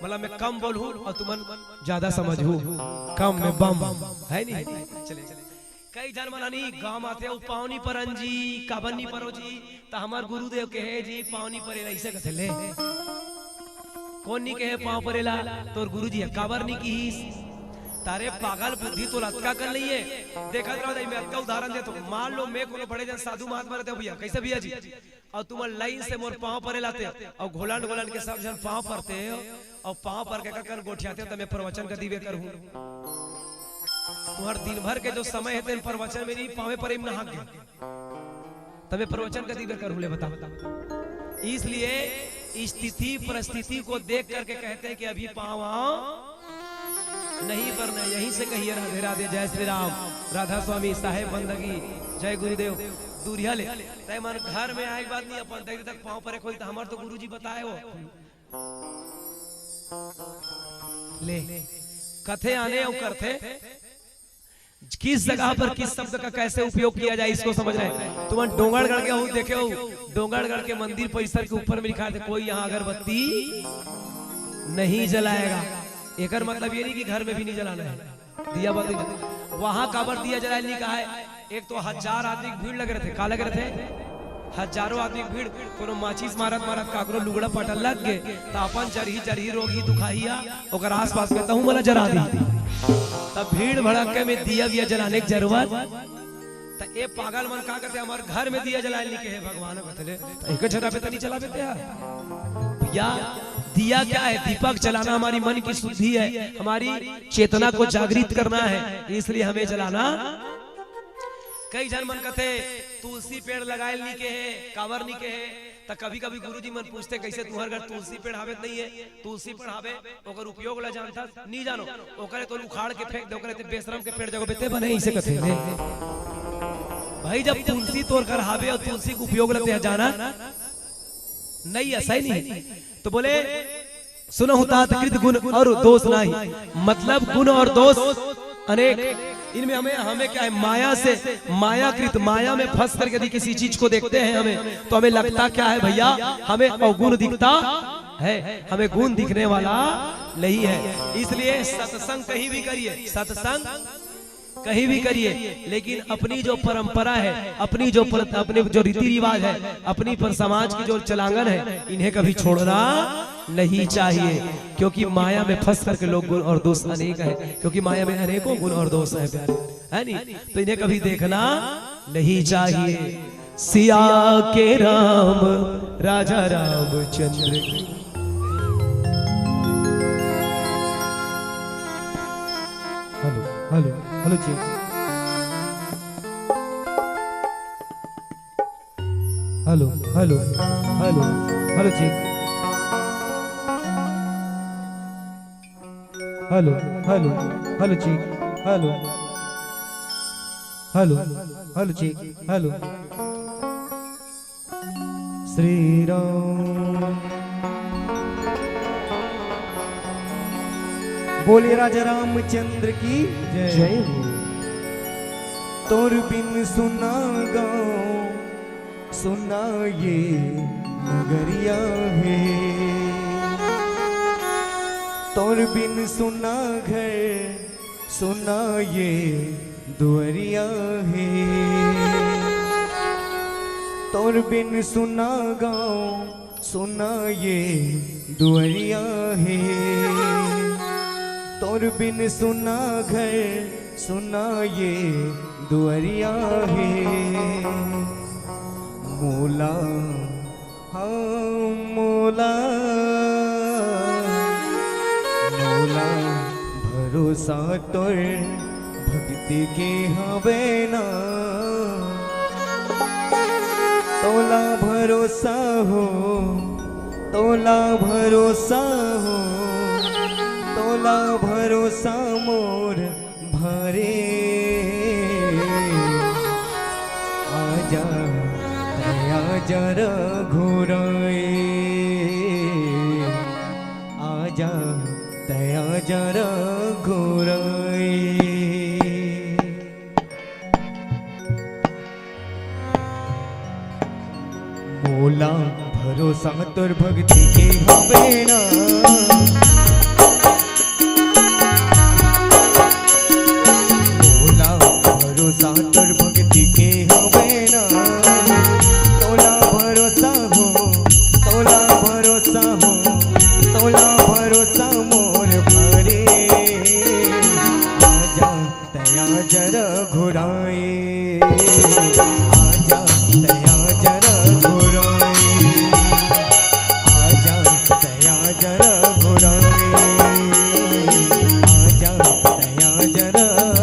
मतलब मैं कम बोलहूं अउ तुमन ज्यादा समझहू, कम में बम, है नी? चले, चले। कई झन मन ह नी गांव म आथे, "ओ पांव नी परन जी, काबर नी परो जी?" त हमर गुरुदेव कहे जी, "पांव नी परेला," अइसे कथे ले। कोन नी कहे पांव परेला? तोर गुरुजी ह। काबर नी किहिस? त रे पागल बुद्धि, तोला अतका अकल नहीं है। देखत रहो, मैं अतका उदाहरण देथों। मान लो मैं कोनो बड़े झन साधु महात्मा रहते, "भैया, कइसे भैया जी?" अउ तुमन लाइन से मोर पांव परे ल आते, अउ घोलन घोलन के सब झन पांव परथे, अउ पांव पर के ककन गोठियाथे, त मैं प्रवचन कती बेर करहूं? तुम्हर दिन भर के जो समय हे, तेन प्रवचन में नहीं, पांवे परे में नहा गे, त मैं प्रवचन कती बेर करहूं, ले बता। इसलिए स्थिति परिस्थिति को देख करके कहते हैं कि अभी पांव नहीं परना। यहीं से कहिए राधे राधे, जय श्री राम, राधा स्वामी, साहेब बंदगी, जय गुरुदेव। दूरिहा ले, तय मन घर में आए के बाद नहीं, अपन देख तक पांव परे कोई, त हमर तो गुरुजी बताए हो। ले, कथे आने अउ करथे, किस जगह पर किस शब्द का कैसे उपयोग किया जाए, इसको समझ रहे हैं। तुमन डोंगरगढ़ के हो, देखे हो, डोंगरगढ़ के मंदिर परिसर के ऊपर में लिखा है, "कोई यहाँ अगरबत्ती नहीं जलाएगा।" एकर मतलब ये नहीं कि घर में भी नहीं जलाना है, दिया बत्ती नहीं। वहां काबर दिया जलाए नहीं कहा है? एक तो हजार आदमी के भीड़ लगे रहथे, का लगे रहथे? हजारों आदमी के भीड़। कोनो माचिस मारत मारत काकरो लुगड़ा पटल लग गे, त अपन जरही जरही रोगही दुखाही ह, ओकर आसपास के तहूं मन ला जरा दी। त भीड़ भड़क्के में दिया विया जलाने के जरूरत? त ए पागल मन का करथे, हमर घर में दिया जलाए नहीं कहे भगवान, बतले त एक जगह पे त नहीं जलाबे ते ह। या दिया क्या है? दीपक जलाना हमारी मन की शुद्धि है, हमारी चेतना को जागृत करना है, इसलिए हमें जलाना। कई झन मन कथे, "तुलसी पेड़ लगाए ल नी कहे, काबर नी कहे?" त कभी-कभी गुरुजी मन पूछथे, "कइसे तुंहर घर तुलसी पेड़ हावे त नहीं है? तुलसी पेड़ हावे, ओकर उपयोग ला जानथस? नी जानो, ओकरे तो उखाड़ के फेंक दे, ओकरे ते बेशरम के पेड़ जगो बेते बने," इसे कथे ने। भाई, जब तुलसी तोर घर हावे अउ तुलसी के उपयोग ला ते जाना नहीं, ऐसा ही नहीं। तो बोले, "सुनहु तात कृत गुण और दोष नाही।" मतलब गुण और दोष अनेक। इनमें हमें, हमें क्या है, माया से, मायाकृत, माया में फंस करके यदि किसी चीज को देखते हैं हमें, तो हमें लगता क्या है भैया, हमें अवगुण दिखता है, हमें गुण दिखने वाला नहीं है। इसलिए सत्संग कहीं भी करिए, सत्संग कहीं भी करिए, लेकिन अपनी जो परंपरा है, अपनी जो प्र-, अपने जो रीति रिवाज है, अपनी पर समाज की जो चलांगन है, इन्हें कभी छोड़ना नहीं चाहिए, क्योंकि माया में फंस करके लोग गुण और दोष अनेक है, क्योंकि माया में अनेकों गुण और दोष है प्यारे, है नहीं? तो इन्हें कभी देखना नहीं चाहिए। सिया के राम, राजा रामचंद्र की। हेलो, हेलो, हेलो जी। हेलो, हेलो, हेलो, हेलो जी। हेलो, हेलो, हेलो जी। हेलो, हेलो, हेलो जी। हेलो। श्री राम। बोलिए राजा रामचंद्र की जय। जय हो। तोर बिन सुना गाँव, सुना ये नगरिया है। तोर बिन सुना घर, सुना ये दुअरिया है। तोर बिन सुना गाँव, सुना ये दुअरिया है। तोर बिन सुना घर, सुना ये दुअरिया है। मोला, हाँ, मोला, मोला भरोसा तोर भक्ति के हवे ना। तोला भरोसा हो, तोला भरोसा हो, तोला भरोसा मोर भारे। आजा, तैं आजा रघुराई। आजा, तैं आजा रघुराई। मोला भरोसा तोर भक्ति के हवे ना। मोला भरोसा तोर भक्ति के हवे ना। तोला भरोसा हो, तोला भरोसा हो, तोला भरोसा मोर भारे। आजा, तैं आजा रघुराई। आजा, तैं आजा रघुराई। आजा, तैं आजा रघुराई। आजा, तैं आजा रघुराई।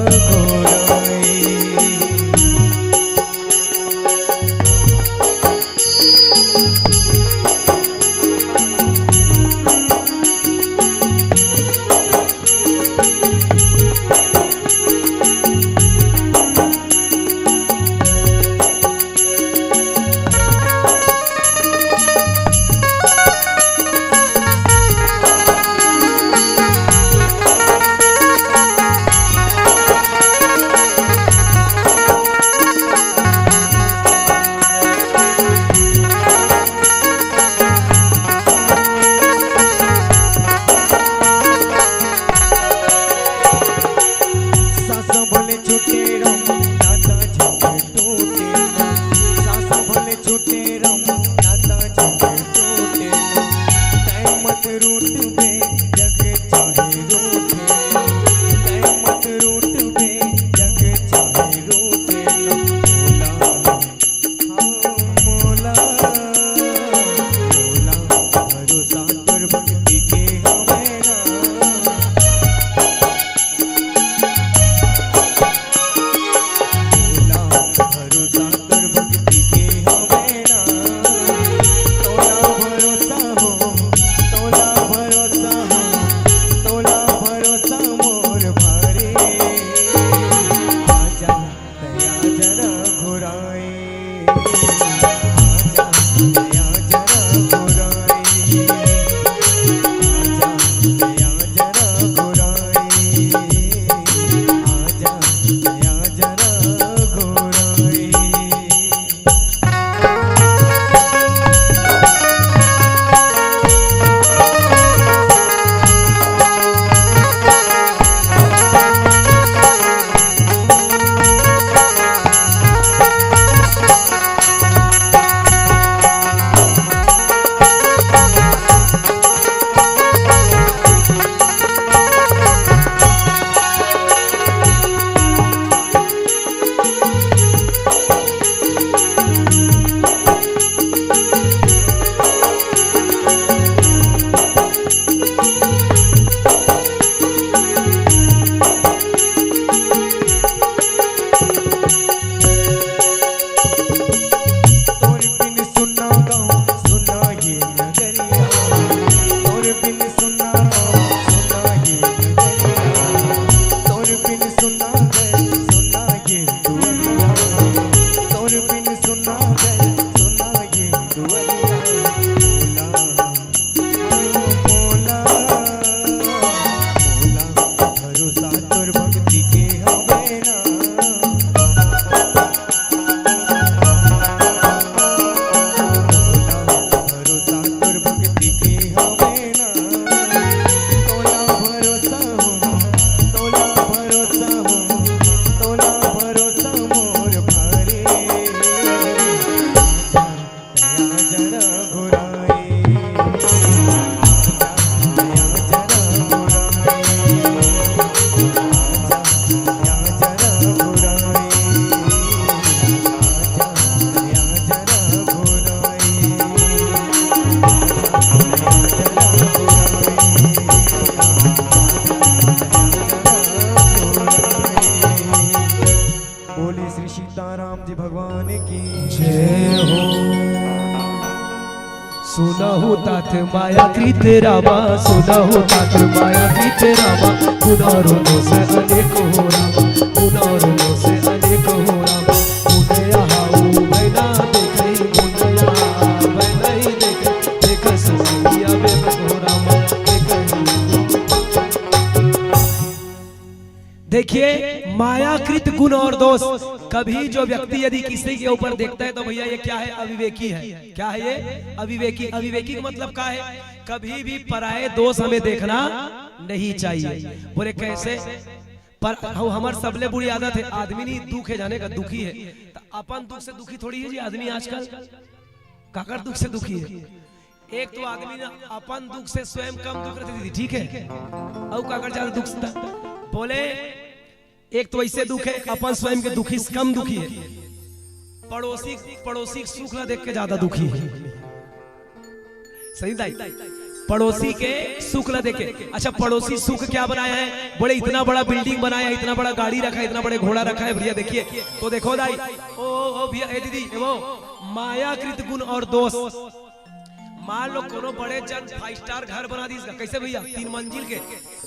सुनहु तात माया कृत रामा, सुनहु तात माया कृत रामा, गुण और दोष अनेक हो रामा, गुण और दोष अनेक हो रामा। गुण यहाँ उभय ना देखई, गुण यहाँ उभय नहीं देखई, देखस नहीं आवे हो रामा, देखई। देखिए, मायाकृत गुण और दोष। कभी जो व्यक्ति यदि किसी के ऊपर देखता है तो भैया ये क्या है? अविवेकी है। क्या है ये? अविवेकी। अविवेकी का मतलब क्या है? कभी भी पराये दोष हमें देखना नहीं चाहिए। बोले कैसे? पर हम, हमर सबले बुरी आदत है, आदमी नहीं दुख है जाने का, दुखी है तो अपन दुख से दुखी थोड़ी है जी आदमी आजकल। काकर दुख से दुखी है? एक तो आदमी ना अपन दुख से स्वयं कम दुख रहते दीदी, ठीक है, और काकर ज्यादा दुख से बोले। एक तो ऐसे दुख है अपन स्वयं के दुखी से कम दुखी है, पड़ोसी पड़ोसी के सुख ला देख के ज्यादा दुखी है। सही दाई, पड़ोसी के सुख ला देख के। अच्छा, पड़ोसी सुख क्या बनाया है? बोले इतना बड़ा बिल्डिंग बनाया है, इतना बड़ा गाड़ी रखा है, इतना बड़े घोड़ा रखा है, भैया देखिए। तो देखो दाई, ओ, ओ, ओ भैया, ए दीदी, ए वो मायाकृत गुण और दोष। मान लो कोनो बड़े जन फाइव स्टार घर बना दीस, कैसे भैया, तीन मंजिल के,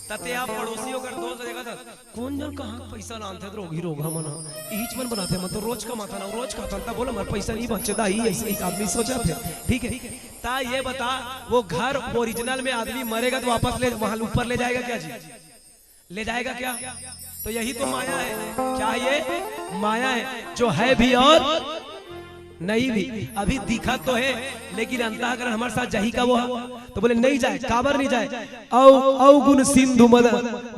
तते आप पड़ोसियों कर दोस्त रहेगा था। कौन जन कहाँ पैसा लानथे रोगी रोगा मन ह? इहीच मन बनाथे, मन तो रोज कमाथन, रोज खाथन, त बोला मोर पैसा नहीं बचे दाई, ऐसे एक आदमी सोचथे। ठीक है, ता ये बता, वो घर ओरिजिनल में आदमी मरेगा तो वापस ले, वहां ऊपर ले जाएगा क्या जी? ले जाएगा क्या? तो यही तो माया है। क्या है ये? माया है, जो है भी और नहीं भी। अभी दिखा तो है, लेकिन अंतःकरण हमारे साथ जाही का वो है? तो बोले नहीं जाए। काबर नहीं जाए? औ औ गुण सिंधु मद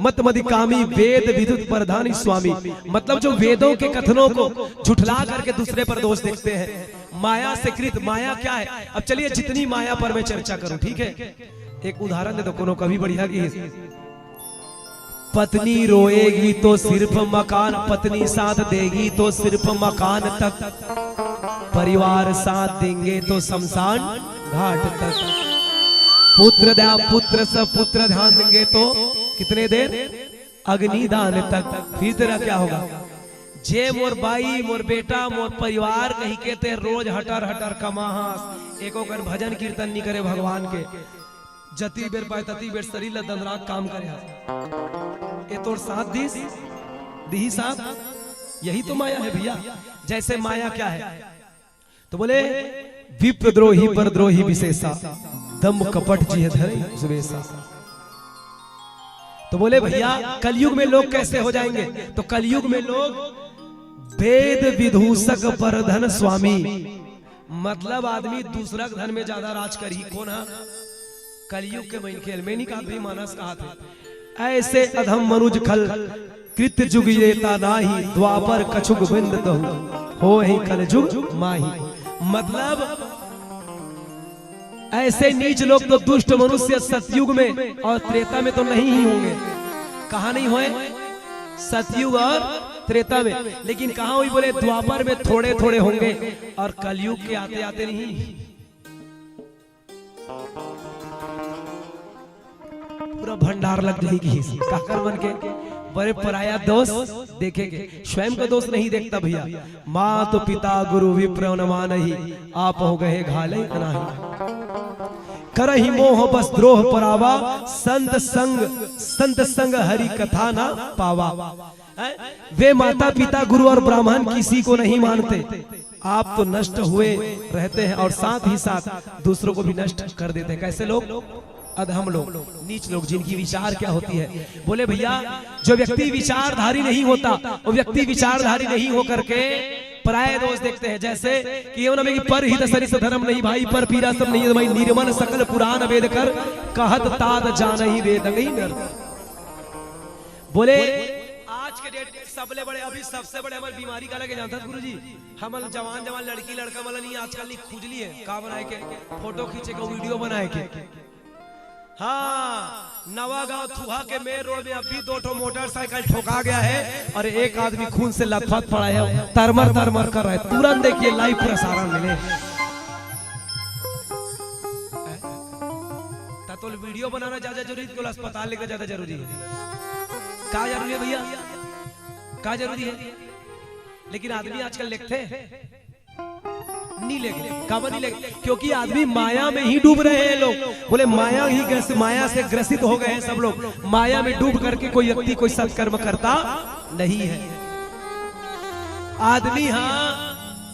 मत मदिकामी, वेद विद्युत प्रधान स्वामी। मतलब जो वेदों के कथनों को झुठला करके दूसरे पर दोष देखते हैं, माया से कृत। माया क्या है? अब चलिए जितनी माया पर मैं चर्चा करूं, ठीक है, एक उदाहरण दे दो, कोनो कवि बढ़िया की। पत्नी रोएगी तो सिर्फ मकान, पत्नी साथ देगी तो सिर्फ मकान तक, परिवार साथ देंगे तो शमशान घाट तक, पुत्र ध्यान, पुत्र सब पुत्र ध्यान देंगे तो कितने देर? अग्निदान तक। फिर तेरा क्या होगा? जे मोर बाई, मोर बेटा, मोर परिवार कही के ते रोज हटर हटर कमाहस, एको कर भजन कीर्तन नहीं करे भगवान के, जती बेर पाए तती बेर शरीर ला दंदरा काम करे हस, ए तोर साथ दिस, दिही साथ। यही तो माया है भैया। जैसे माया क्या है? तो बोले, विप्रद्रोही परद्रोही विशेषा, दंभ कपट जिह धरे सुबेशा। तो बोले भैया, कलयुग में लोग कैसे हो जाएंगे? तो कलयुग में लोग वेद विदूषक परधन स्वामी, मतलब आदमी दूसरा के धन में ज्यादा राज करही। कौन हा? कलयुग के मनखे ल। मैं नहीं कहा भी मानस कहा थे। ऐसे अधम मनुज खल, कृत जुग येता नाही, द्वापर कछुक बिंद दहु, होहि कल जुग माही। मतलब ऐसे नीच लोग तो दुष्ट मनुष्य सतयुग में और त्रेता में तो नहीं ही होंगे। कहा नहीं होए? सतयुग और त्रेता में। लेकिन कहा हुई बोले, द्वापर में थोड़े थोड़े होंगे और कलयुग के आते आते नहीं। पूरा भंडार लग जाएगी इसी। काकर मन के बड़े पराया दोष देखेंगे, स्वयं का दोष नहीं देखता भैया। मात पिता गुरु विप्र न मानही, आप हो गए घाले अनाही। करही मोह बस द्रोह परावा, संत संग, संत संग हरि कथा ना पावा। हैं? वे माता पिता गुरु और ब्राह्मण किसी को नहीं मानते। आप तो नष्ट हुए रहते हैं और साथ ही साथ दूसरों को भी नष्ट कर देते हैं। कैसे लोग? अधम लोग, नीच लोग, जिनकी विचार क्या होती है। बोले भैया, जो व्यक्ति विचारधारी नहीं होता, वो व्यक्ति विचारधारी नहीं होकर के पराये दोष देखते हैं। जैसे कि ये ना कि पर हित सरिस धर्म नहीं भाई, पर पीरा सब नहीं भाई, निर्मल सकल पुराण वेद कर, कहत ताद जानही वेद नहीं नर। बोले आज के डेट सबले बड़े, अभी सबसे बड़े हमारी बीमारी का लगे जानता गुरु जी, हमन जवान जवान लड़की लड़का मन ला नहीं आजकल नहीं खुजली है, का बनाए के, फोटो खींचे के, वीडियो बनाए के। हाँ, नवागांव थुहा के मेन रोड में अभी दो ठो मोटरसाइकिल ठोका गया है और एक आदमी खून से लथपथ पड़ा है, तरमर तरमर कर रहा है। तुरंत देखिए, लाइव प्रसारण मिले। ता तो वीडियो बनाना ज्यादा जरूरी है कि अस्पताल लेकर ज्यादा जरूरी है? का जरूरी है भैया? का जरूरी है? लेकिन आदमी आजकल लिखते हैं। नहीं लेंगे। काबर नहीं लेंगे? क्योंकि आदमी माया में ही डूब रहे हैं लोग। बोले माया ही ग्रस-, माया से ग्रसित हो गए हैं सब लोग। माया में डूब करके कोई व्यक्ति कोई सत्कर्म करता नहीं है। आदमी हाँ,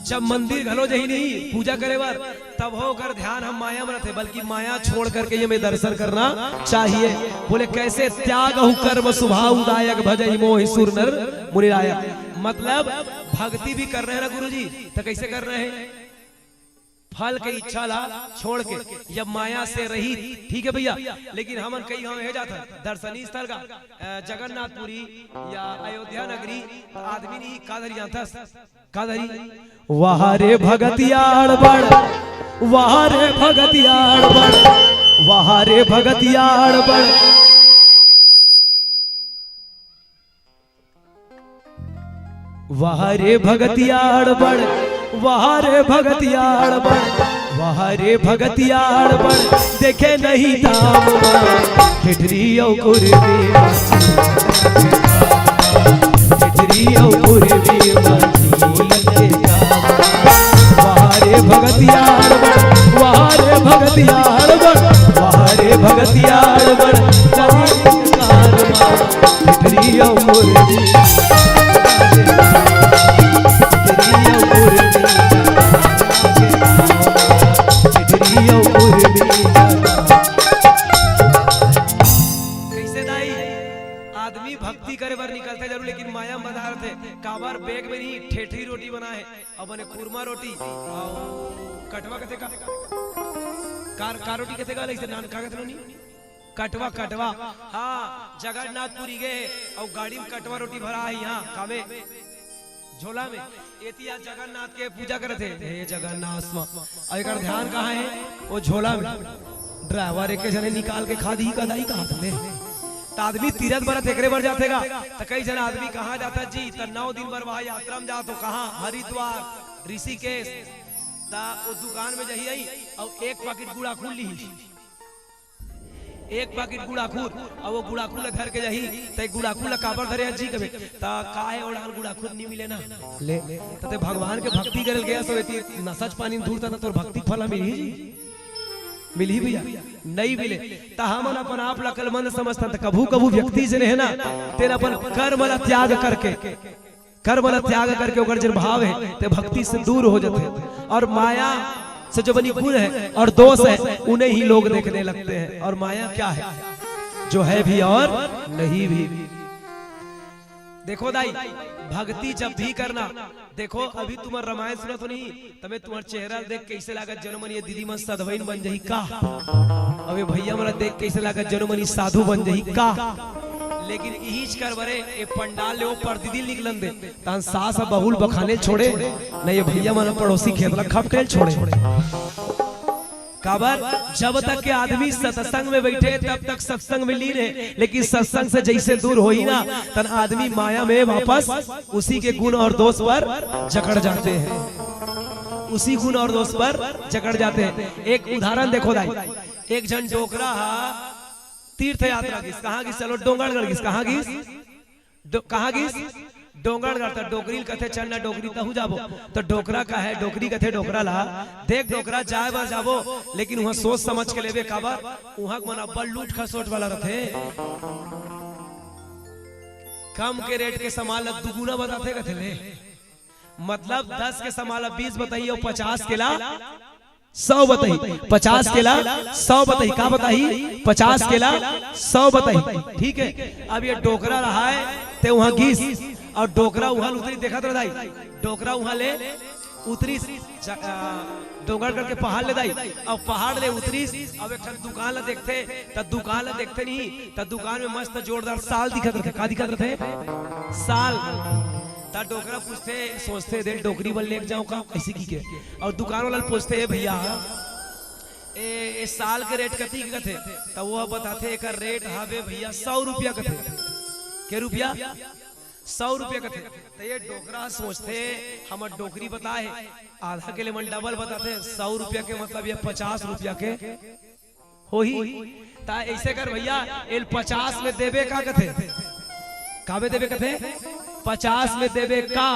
जब मंदिर घलो जही नहीं पूजा करे बर, तब हो ओकर ध्यान हम माया में रहते, बल्कि माया छोड़ करके ये में दर्शन करना चाहिए। बोले कैसे? "त्यागहु कर्म सुभावु दायक, भजहि मोहि सुर नर मुनि लायक।" मतलब भक्ति भी कर रहे हैं ना गुरुजी, तो कैसे कर रहे हैं? फल के इच्छा ला छोड़ के, जब माया से रहित, ठीक है भैया। लेकिन हमन कई गांव हे जात हन, दर्शनीय स्थल का, अ, जगन्नाथपुरी या अयोध्या नगरी, त आदमी नहीं का धरी जानथस, का धरी? "वाह रे भगतिया अड़बड़, वाह रे भगतिया अड़बड़, वाह रे भगतिया अड़बड़।" "वाह रे भगतिया अड़बड़, वाह रे भगतिया अड़बड़, वाह रे भगतिया अड़बड़, देखे नहीं धाम मा, ठेठरी अउ कुरमी मा, ठेठरी अउ कुरमी मा, वाह रे भगतिया अड़बड़, वाह रे भगतिया अड़बड़, वाह रे भगतिया अड़बड़, कभी भिखारी अउ कुरमी, भिखारी अउ कुरमी, भिखारी अउ कुरमी।" कैसे दाई, आदमी भक्ति करे बर निकलथे जरूर, लेकिन माया में बंधा रथे। काबर? बैग में नहीं, ठेठरी रोटी बना है, अब बने कुरमा रोटी, अउ कटवा कथे का, कार, कार रोटी कथे का, लइसे नान का कथे नोनी? कटवा, कटवा। हाँ, जगन्नाथपुरी गे हे, अउ गाड़ी में कटवा रोटी भरा हे, यहाँ कामे झोला में। एती आज जगन्नाथ के पूजा करत हे, "हे जगन्नाथ स्वामी।" अउ एकर ध्यान कहाँ हे? वो झोला में। ड्राइवर एके झने निकाल के खा दी का दाई, कहा ले। त आदमी तीरथ बरत एकरे बर जाथे गा। त कई झन आदमी कहाँ जाता जी? त नौ दिन बर वहाँ यात्रा में जात हो। कहाँ? हरिद्वार, ऋषिकेश। त वो दुकान में जही आई अउ एक पाकिट गुड़ाखुर लिही। एक पाकिट गुड़ाखुर, अउ वो गुड़ाखुर ला धर के जाही, त गुड़ाखुर ला काबर धरे हस जी कबे? त का हे, ओ डाहर गुड़ाखुर नी मिले ना। ले, त ते भगवान के भक्ति करे ल गे हस, एती नशा च पानी धुरथस, त तोर भक्ति फल मिलही जी? मिलही भैया? नहीं मिले। त हमन अपन आप ला अकलमंद समझथन, त कभू कभू व्यक्ति जेन हे ना, तेन अपन कर्म ला त्याग करके, कर्म ला त्याग करके ओकर जेन भाव हे, ते भक्ति से दूर हो जाथे। अउ माया से जो बनी गुण हे अउ दोष हे, उन्हें ही लोग देखने लगते हैं। अउ माया क्या हे? जो है भी अउ नहीं भी। देखो दाई, भक्ति जब भी करना, देखो अभी तुमन रमायन सुनत हो नहीं, त में तुम्हर चेहरा देख कैसे लागत, जनो मन ये दीदी मन सधवइन बन जही का? अबे भैया मन देख कैसे लागत, जनो मन ये साधु बन जही का? लेकिन इहीच कर बरे, ए पंडाल ले ओ परदीदी ल निकलन दे, तहन सास ह बहू ल बखाने ल छोड़े, न ये भैया मन पड़ोसी खेत ला खपटे ल छोड़े। काबर? जब तक के आदमी सत्संग में बैठे, तब तक सत्संग में लीन हे, लेकिन सत्संग से जैसे दूर होही ना, तहन आदमी माया में वापस उसी के गुण और दोष पर जकड़ जाते हैं, उसी गुण और दोष पर जकड़ जाते हैं। एक उदाहरण देखो दाई, एक झन डोकरा हा तीर्थ यात्रा गिस, कहाँ गिस? चलो, डोंगरगढ़ गिस। कहाँ गिस? डो-, कहाँ गिस? डोंगरगढ़। त डोकरी ल कथे, "चल ना डोकरी, तहूँ जाबो।" त डोकरा कहे, डोकरी कथे डोकरा ला, "देख डोकरा, जाए बर जाबो, लेकिन उहाँ सोच समझ के लेबे, काबर उहाँ के मन अब्बड़ लूट खसोट वाला रथे, कम के रेट के सामान ला दुगुना बताथे," कथे ले। मतलब दस के सामान ला बीस बताही अउ पचास के ला सौ बताही, पचास के ला सौ बताही, का बताही? पचास के ला सौ बताही। ठीक है, अब ये डोकरा रहा है, ते उहाँ गिस अउ डोकरा उहाँ उतरी, देखत रह दाई, डोकरा उहाँ ले उतरी, ज-, अ, डोंगरगढ़ के पहाड़ ले दाई, अउ पहाड़ ले उतरी, अब एक ठन दुकान ला देखथे, त दुकान ला देखथे नहीं, त दुकान में मस्त जोरदार साल दिखत रथे। का दिखत रथे? साल। त डोकरा पूछथे, सोचथे, "दे डोकरी बर लेके जाऊं का?" ऐसे की के। अउ दुकान वाला ल पूछथे, "ए भैया, ए, ए साल के रेट कति के कथे?" त वो बताथे, "एकर रेट हवे भैया सौ रुपया," कथे। "के रुपया?" "सौ रुपया," कथे। त ये डोकरा सोचथे, "हमर डोकरी बताए, आधा के ले मन डबल बताथे, सौ रुपया के मतलब ये पचास रुपया के होही।" त ऐसे कर भैया, एल पचास में देबे का कथे? काबे देबे कथे? पचास में देबे का?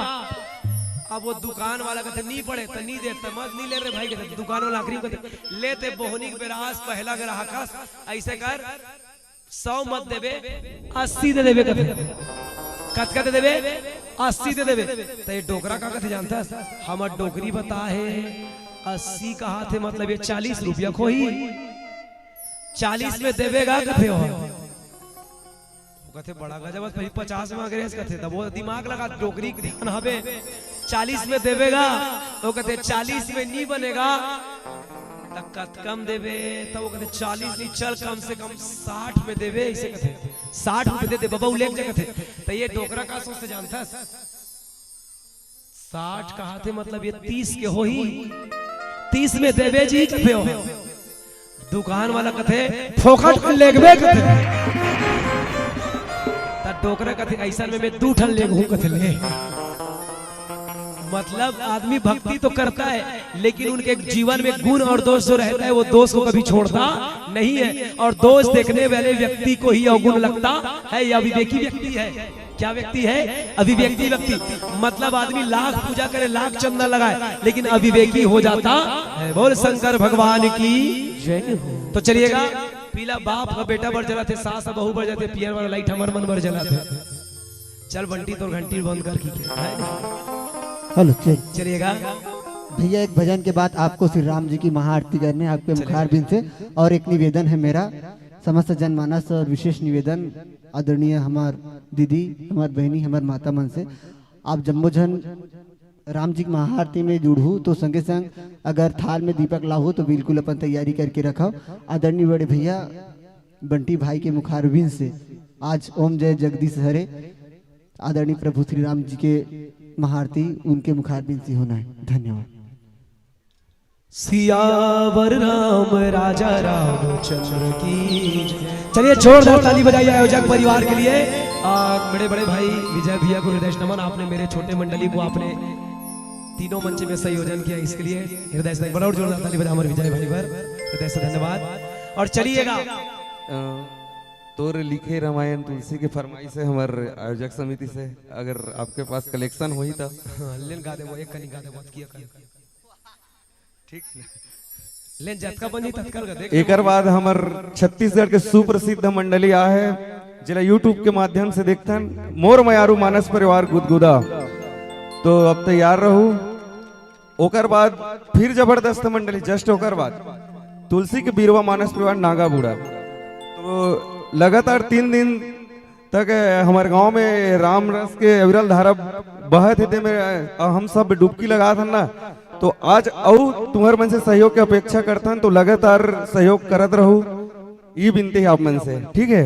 अब वो दुकान वाला कथे, "नी पड़े," त नी देत, "मत नी ले रे भाई," कथे। दुकान वाला आखिरी में कथे, "ले ते बोहनी के बेरा आस, पहला ग्राहक हस, ऐसे कर, सौ मत देबे, अस्सी दे देबे," कथे। "कतका दे देबे?" "अस्सी दे देबे।" त ये डोकरा का कथे जानथस? "हमर डोकरी बता हे, अस्सी कहा थे, मतलब ये चालीस रुपया खोही, चालीस में देबे गा," कथे। वो कथे, "बड़ा गजब, पहली पचास मांग रहे हैं," कथे। तब वो दिमाग लगा, डोकरी के ध्यान हवे, "चालीस में देबे गा।" वो कथे, "चालीस में नी बनेगा, त कतका म देबे?" तब वो कथे, "चालीस नी, चल कम से कम साठ में देबे," ऐसे कथे। "साठ रुपये दे दे बबा, उ लेके जा," कथे। त ये डोकरा का सोचथे जानथस? "साठ कहा थे, मतलब ये तीस के होही, तीस में देबे जी," कथे हो। दुकान वाला कथे, "फोकट के लेगबे," कथे। त डोकरा कथे, "ऐसा में मैं दू ठन लेगहूं," कथे ले। मतलब आदमी भक्ति तो करता है, लेकिन उनके जीवन में गुण और दोष जो रहता है, वो दोष को कभी छोड़ता नहीं है। और दोष देखने वाले व्यक्ति को ही अवगुण लगता है, या अविवेकी व्यक्ति है। क्या व्यक्ति है? अविवेकी व्यक्ति। मतलब आदमी लाख पूजा करे, लाख चंदा लगाए, लेकिन अविवेकी हो जाता है। बोल शंकर भगवान की जय हो। तो चलिएगा, पीला बाप का बेटा बर जलाथे, सास बहू बर जलाथे, पियर वाला लाइट हमर मन बर जलाथे। चल बंटी, तोर घंटी बंद कर की। हेलो, चल। चलिएगा। भैया, एक भजन के बाद आपको श्री राम जी की महाआरती करने, आपके चलिए। मुखारबिंद से। और एक निवेदन है मेरा, समस्त जनमानस, और विशेष निवेदन आदरणीय हमार दीदी, हमार बहनी, हमार माता मन से, आप जम्मो झन राम जी की महाआरती में जुड़हू तो संगे संग अगर थाल में दीपक लाहू तो बिल्कुल अपन तैयारी करके रखो। आदरणीय बड़े भैया बंटी भाई के मुखारबिंद से आज ओम जय जगदीश हरे, आदरणीय प्रभु श्री राम जी के महाआरती उनके मुखारबिंद से होना है। धन्यवाद। सियावर राम राजा रामचंद्र की जय। चलिए जोरदार ताली बजाइए आयोजक परिवार के लिए। आ, बड़े बड़े भाई विजय भैया को हृदय से नमन, आपने मेरे छोटे मंडली को आपने तीनों मंच में संयोजन किया, इसके लिए हृदय से बड़ा और जोरदार ताली बजा हमारे विजय भाई पर, हृदय से धन्यवाद। और चलिएगा। अ, तोर लिखे रामायण तुलसी के फरमाइश है हमार आयोजक समिति से, अगर आपके पास कलेक्शन होही तो। हाँ, लेन गा देबो, एक कनी गा देबो, अतकी अकन। ठीक। लेन जतका बनी ततका गा दे। एकर बाद हमर छत्तीसगढ़ के सुप्रसिद्ध मंडली आ है, जेला YouTube के माध्यम से देखथन, मोर मयारू मानस परिवार गुदगुदा। तो अब तैयार रहू। ओकर बाद फिर जबरदस्त मंडली, just ओकर बाद तुलसी के बीरवा मानस परिवार नागा बूढ़ा। तो लगातार तीन दिन तक, अ, हमर गांव में राम रस के अविरल धारा बहत हे, तेमे, अ, हम सब डुबकी लगात हन ना। तो आज अउ तुम्हर मन से सहयोग के अपेक्षा करथन, तो लगातार सहयोग करत रहू, ई बिनती है आप मन से, ठीक है?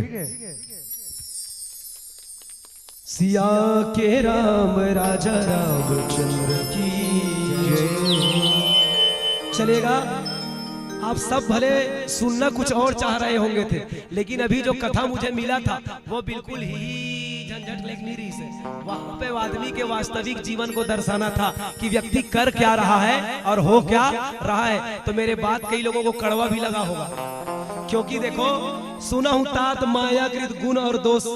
सिया के राम राजा रामचंद्र की जय। चलेगा, आप सब भले सुनना कुछ और चाह रहे होंगे थे, लेकिन अभी जो कथा मुझे मिला था, वो बिल्कुल ही झंझट लेके नहीं रही से। वहां पे वो आदमी के वास्तविक जीवन को दर्शाना था कि व्यक्ति कर क्या रहा है और हो क्या रहा है। तो मेरे बात कई लोगों को कड़वा भी लगा होगा, क्योंकि देखो, सुना हूं तात मायाकृत गुण और दोष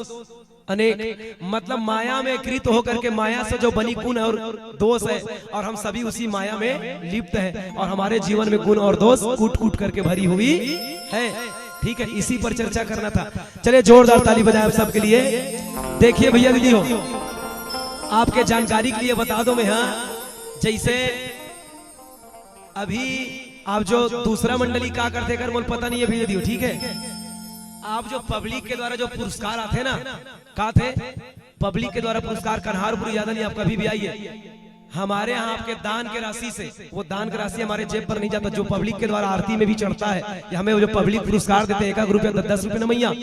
अनेक, मतलब माया में कृत होकर के माया से जो बनी गुण और दोष है, और हम सभी उसी माया में लिप्त हैं, और हमारे जीवन में गुण और दोष कूट कूट करके भरी हुई है। ठीक है, इसी पर चर्चा करना था। चलिए, जोरदार ताली बजाएं आप सबके लिए। देखिए भैया दीदी हो, आपके जानकारी के लिए बता दो मैं, हाँ, जैसे अभी आप जो दूसरा मंडली का करथे, कर मोला पता नहीं है भैया दीदी हो, ठीक है? आप जो पब्लिक के द्वारा जो पुरस्कार आथे ना, का थे, पब्लिक के द्वारा पुरस्कार कन्हारपुरी ज्यादा नहीं, आप कभी भी आइए। हमारे यहाँ आपके दान के राशि से, वो दान की राशि हमारे जेब पर नहीं जाता, जो पब्लिक के द्वारा आरती में भी चढ़ता है, या हमें वो जो पब्लिक पुरस्कार देते हैं, एक एक रुपया, दस दस रुपये न मैया,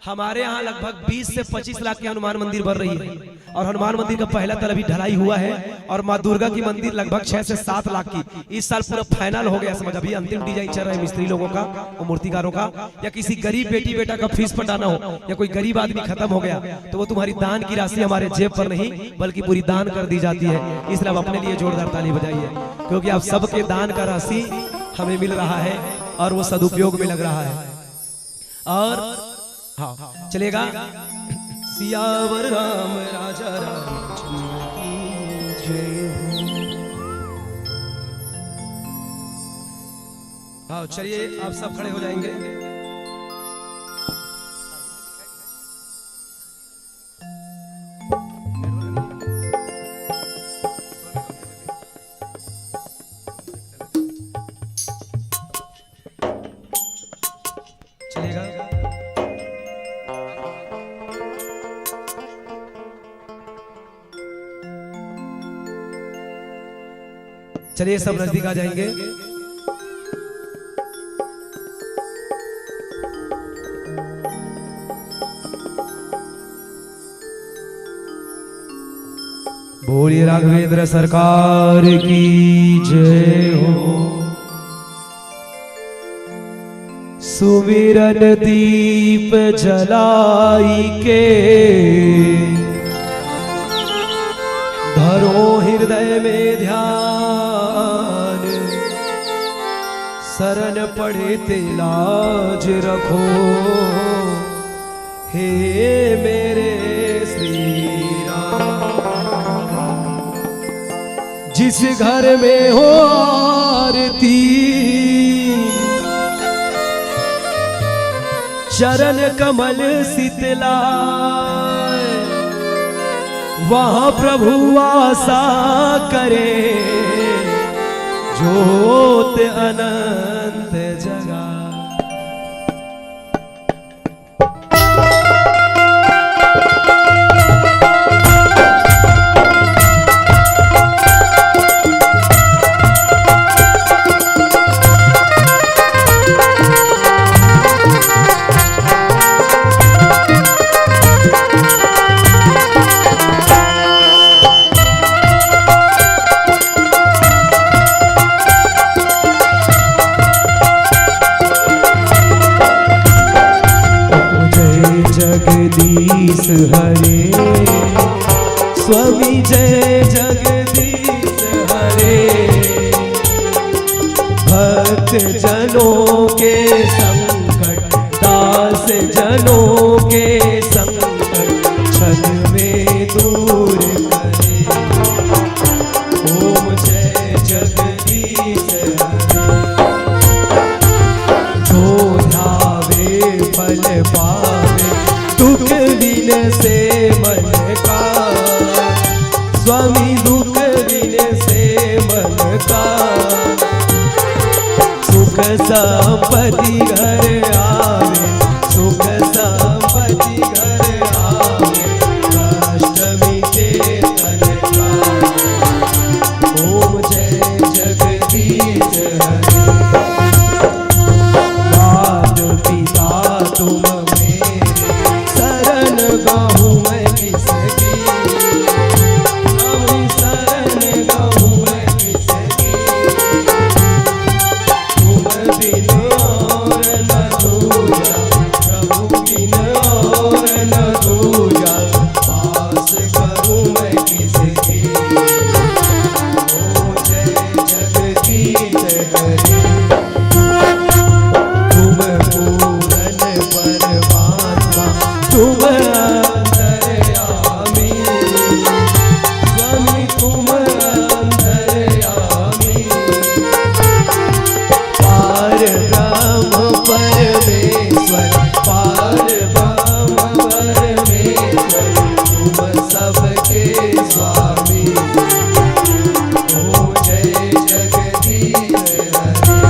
हमारे यहाँ लगभग बीस से पच्चीस लाख की हनुमान मंदिर बन रही है, और हनुमान मंदिर का पहला तल अभी ढलाई हुआ है, और माँ दुर्गा की मंदिर लगभग छह से सात लाख की। इस साल पूरा फाइनल हो गया, समझ, अभी अंतिम डिजाइन चल रहा है मिस्त्री लोगों का, वो मूर्तिकारों का, या किसी गरीब बेटी बेटा का फीस पटाना हो, या कोई गरीब आदमी खत्म हो गया, तो वो तुम्हारी दान की राशि हमारे जेब पर नहीं, बल्कि पूरी दान कर दी जाती है। इसलिए आप अपने लिए जोरदार ताली बजाइए, क्योंकि आप सबके दान का राशि हमें मिल रहा है और वो सदुपयोग में लग रहा है। और हाँ, चलेगा। सियावर राम राजा रामचंद्र की जय हो। हाँ, चलिए, आप सब खड़े हो जाएंगे। चलिएगा। चलिए, सब नजदीक आ जाएंगे। बोलिए राघवेंद्र सरकार की जय हो। सुमिरन दीप जलाई के, धरो हृदय में ध्यान। शरण पड़े ते लाज रखो, हे मेरे श्री राम। जिस घर में हो आरती, चरण कमल शीतलाय, वहाँ प्रभु वासा करे, जोत अनंत जगा। जय जगदीश हरे, स्वामी जय जगदीश हरे। भक्त जनों के संकट, दास जनों के संकट, क्षण में दूर करे। ओम जय जगदीश हरे। जो ध्यावे फल पावे, दुख विनसे मन का। स्वामी दुख विनसे मन का। सुख संपत्ति घर आवे, सुख संपत्ति घर आवे, कष्ट मिटे तन का। ओम जय जगदीश हरे। मात पिता तुम मेरे, शरण गहूँ मैं किसकी? स्वामी शरण गहूँ मैं किसकी? तुम बिन और न दूजा, प्रभु बिन और न दूजा, आस करूं मैं किसकी? ओ जय जगदीश हरे। तुम पूर्ण परमात्मा, तुम अंतर्यामी। स्वामी तुम अंतर्यामी। पार ब्रह्म परमेश्वर, पार ब्रह्म परमेश्वर, तुम सबके स्वामी। ओ जय जगदीश हरे।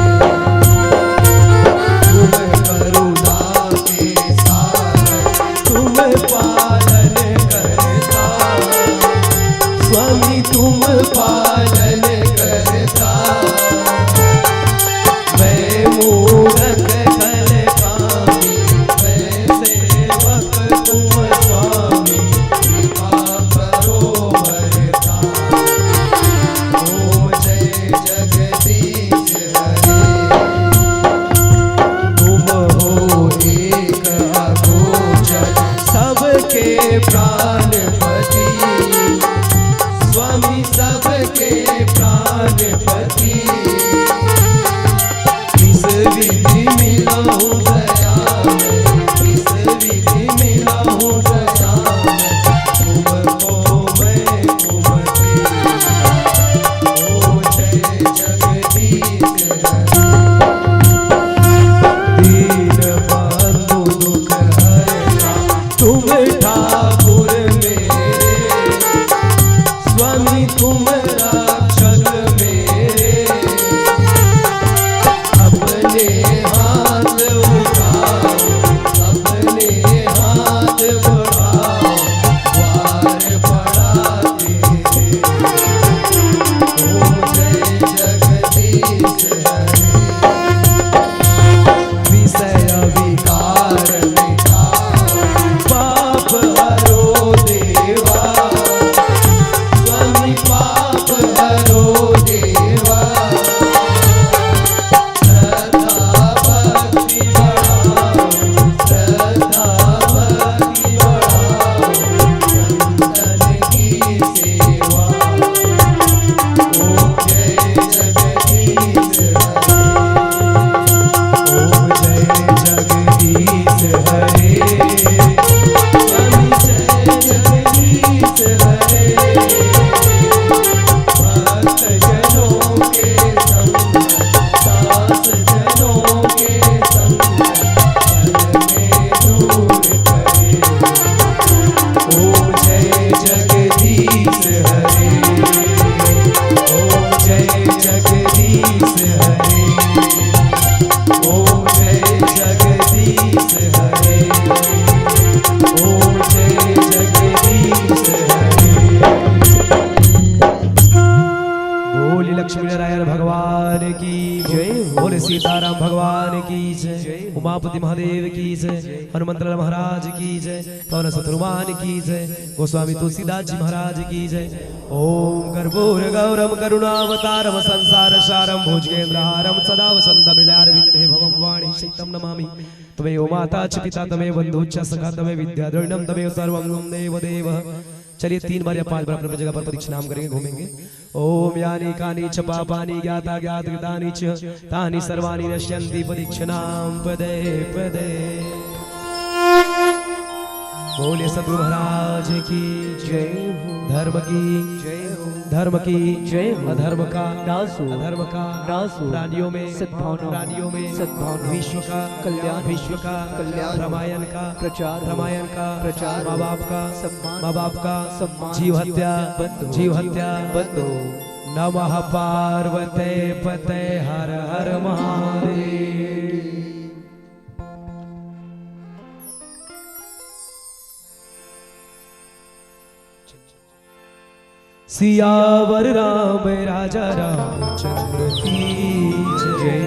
तुम करुणा के सागर, तुम पालन करता। स्वामी तुम पालन करता। मैं मूरख खल कामी, मैं सेवक तुम स्वामी, कृपा करो बरता। ओ जय जगदीश हरे। तुम हो एक अगोचर, सबके प्राणपति। स्वामी सबके प्राणपति। किस विधि मिलहु दया में, किस विधि मिलहु दया में, तुमको मैं कुमति। ओ जय जगदीश हरे। की जय, उमापति महादेव की जय, हनुमंत लाल महाराज की जय, पवन सुत हनुमान की जय, गोस्वामी तुलसीदास जी महाराज की जय। ओम कर्पूर गौरम करुणावतारम संसार सारम भुजगेंद्रहारम सदा वसंतम हृदयारविंदे भवम वाणी सहितम नमामि। त्वमेव माता च पिता त्वमेव बंधु च सखा त्वमेव विद्या द्रविणम त्वमेव सर्वम देव देव। चलिए, तीन बार या पांच बार अपने जगह पर प्रदक्षिणाम करेंगे, घूमेंगे। ओम यानि कानि च पापानि ज्ञाता ज्ञात कृतानि च तानि सर्वाणि नश्यन्ति प्रदक्षिणाम पदे पदे। बोलिए सतगुरु महाराज की जय हो। धर्म की जय हो। धर्म की जय हो। अधर्म का नाश हो। अधर्म का नाश हो। प्राणियों में सद्भावना। प्राणियों में सद्भावना। विश्व का कल्याण। विश्व का कल्याण। रामायण का प्रचार हो। रामायण का प्रचार हो। माँ बाप का सम्मान। माँ बाप का सम्मान। जीव हत्या। बंद हो। जीव हत्या। बंद हो। नमः पार्वते पते हर हर महादेव। सियावर राम राजा रामचंद्र की जय।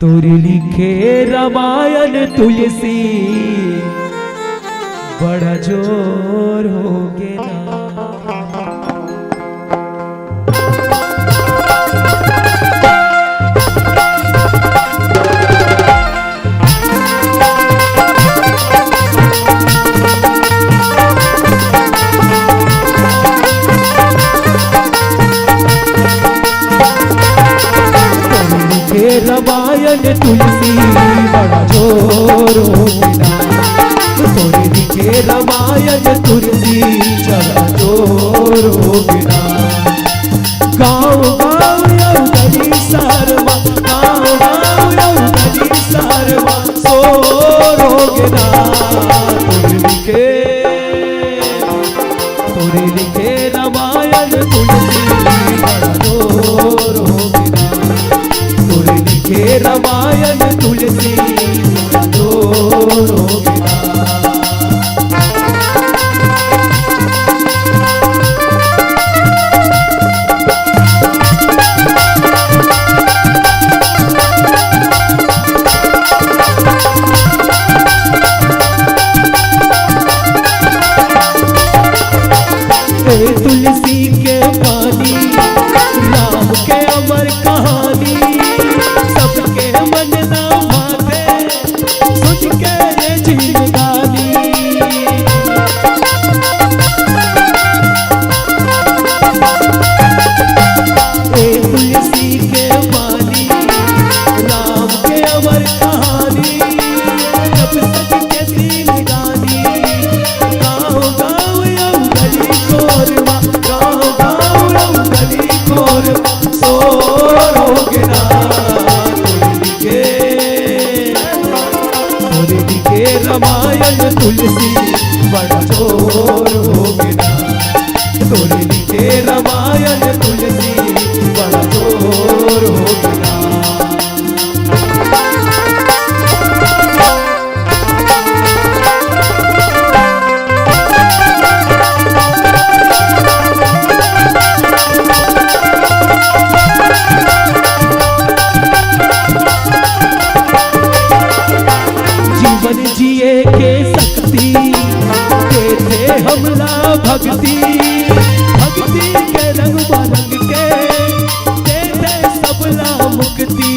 तोर लिखे रामायण तुलसी बड़ा जोर हो गे ना। के रामायण तुलसी बड़ा जोर हो गे ना। तोरे लिखे रामायण तुलसी बड़ा जोर हो गे ना। गाँव गाँव अउ गली शहर मा, गाँव गाँव अउ गली शहर मा शोर हो गे ना। तोरे लिखे, तोरे लिखे रामायण तुलसी बड़ा जोर हो गे ना। तोरे लिखे रामायण तुलसी बड़ा जोर हो गे ना। ए तुलसी के पानी, राम के अमर कहानी, सबके मन ना भाते, सुन के ये जिंदगानी। ए तुलसी के पानी, राम के अमर कहानी, जब सच के जिंदगानी। गाँव गाँव अउ गली कोरवा, गाँव गाँव अउ गली कोरवा, शोर हो गे ना। तोरे लिखे, तोरे लिखे रामायण तुलसी बड़ा जोर हो गे ना। तोरे लिखे रामायण तुलसी बड़ा जोर हो गे ना। जीवन जिए के शक्ति देथे हमला भक्ति, भक्ति के रंग मा रंग के देथे सबला मुक्ति।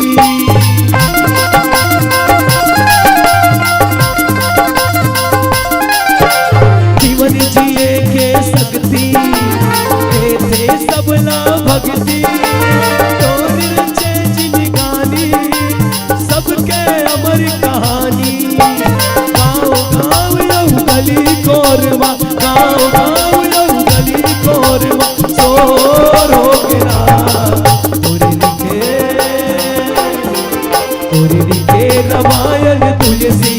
जीवन जिए के शक्ति देथे सबला भक्ति, तोर रचे जिनगानी सबके अमर कहानी। गाँव गाँव अउ गली कोरवा, गाँव गाँव अउ गली कोरवा, शोर हो गे ना। तोरे लिखे, तोरे लिखे रामायण तुलसी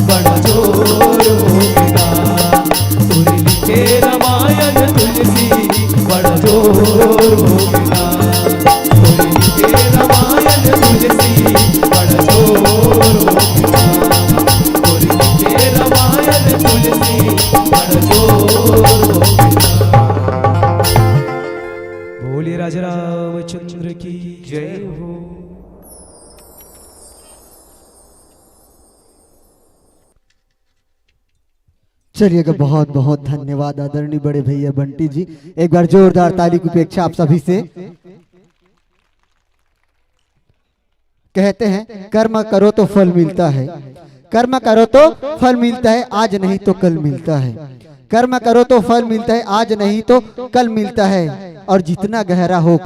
बड़ा जोर हो गे ना। तोरे लिखे रामायण तुलसी बड़ा जोर हो गे ना। तोरे लिखे रामायण तुलसी बड़ा जोर हो गे ना। चलिए, बहुत बहुत धन्यवाद आदरणीय बड़े भैया बंटी जी। एक बार जोरदार ताली की अपेक्षा आप सभी से। कहते हैं, कर्म करो तो फल मिलता है, कर्म करो तो फल मिलता है, आज नहीं तो कल मिलता है। कर्म करो तो फल मिलता है, आज नहीं तो कल मिलता है। और जितना गहरा हो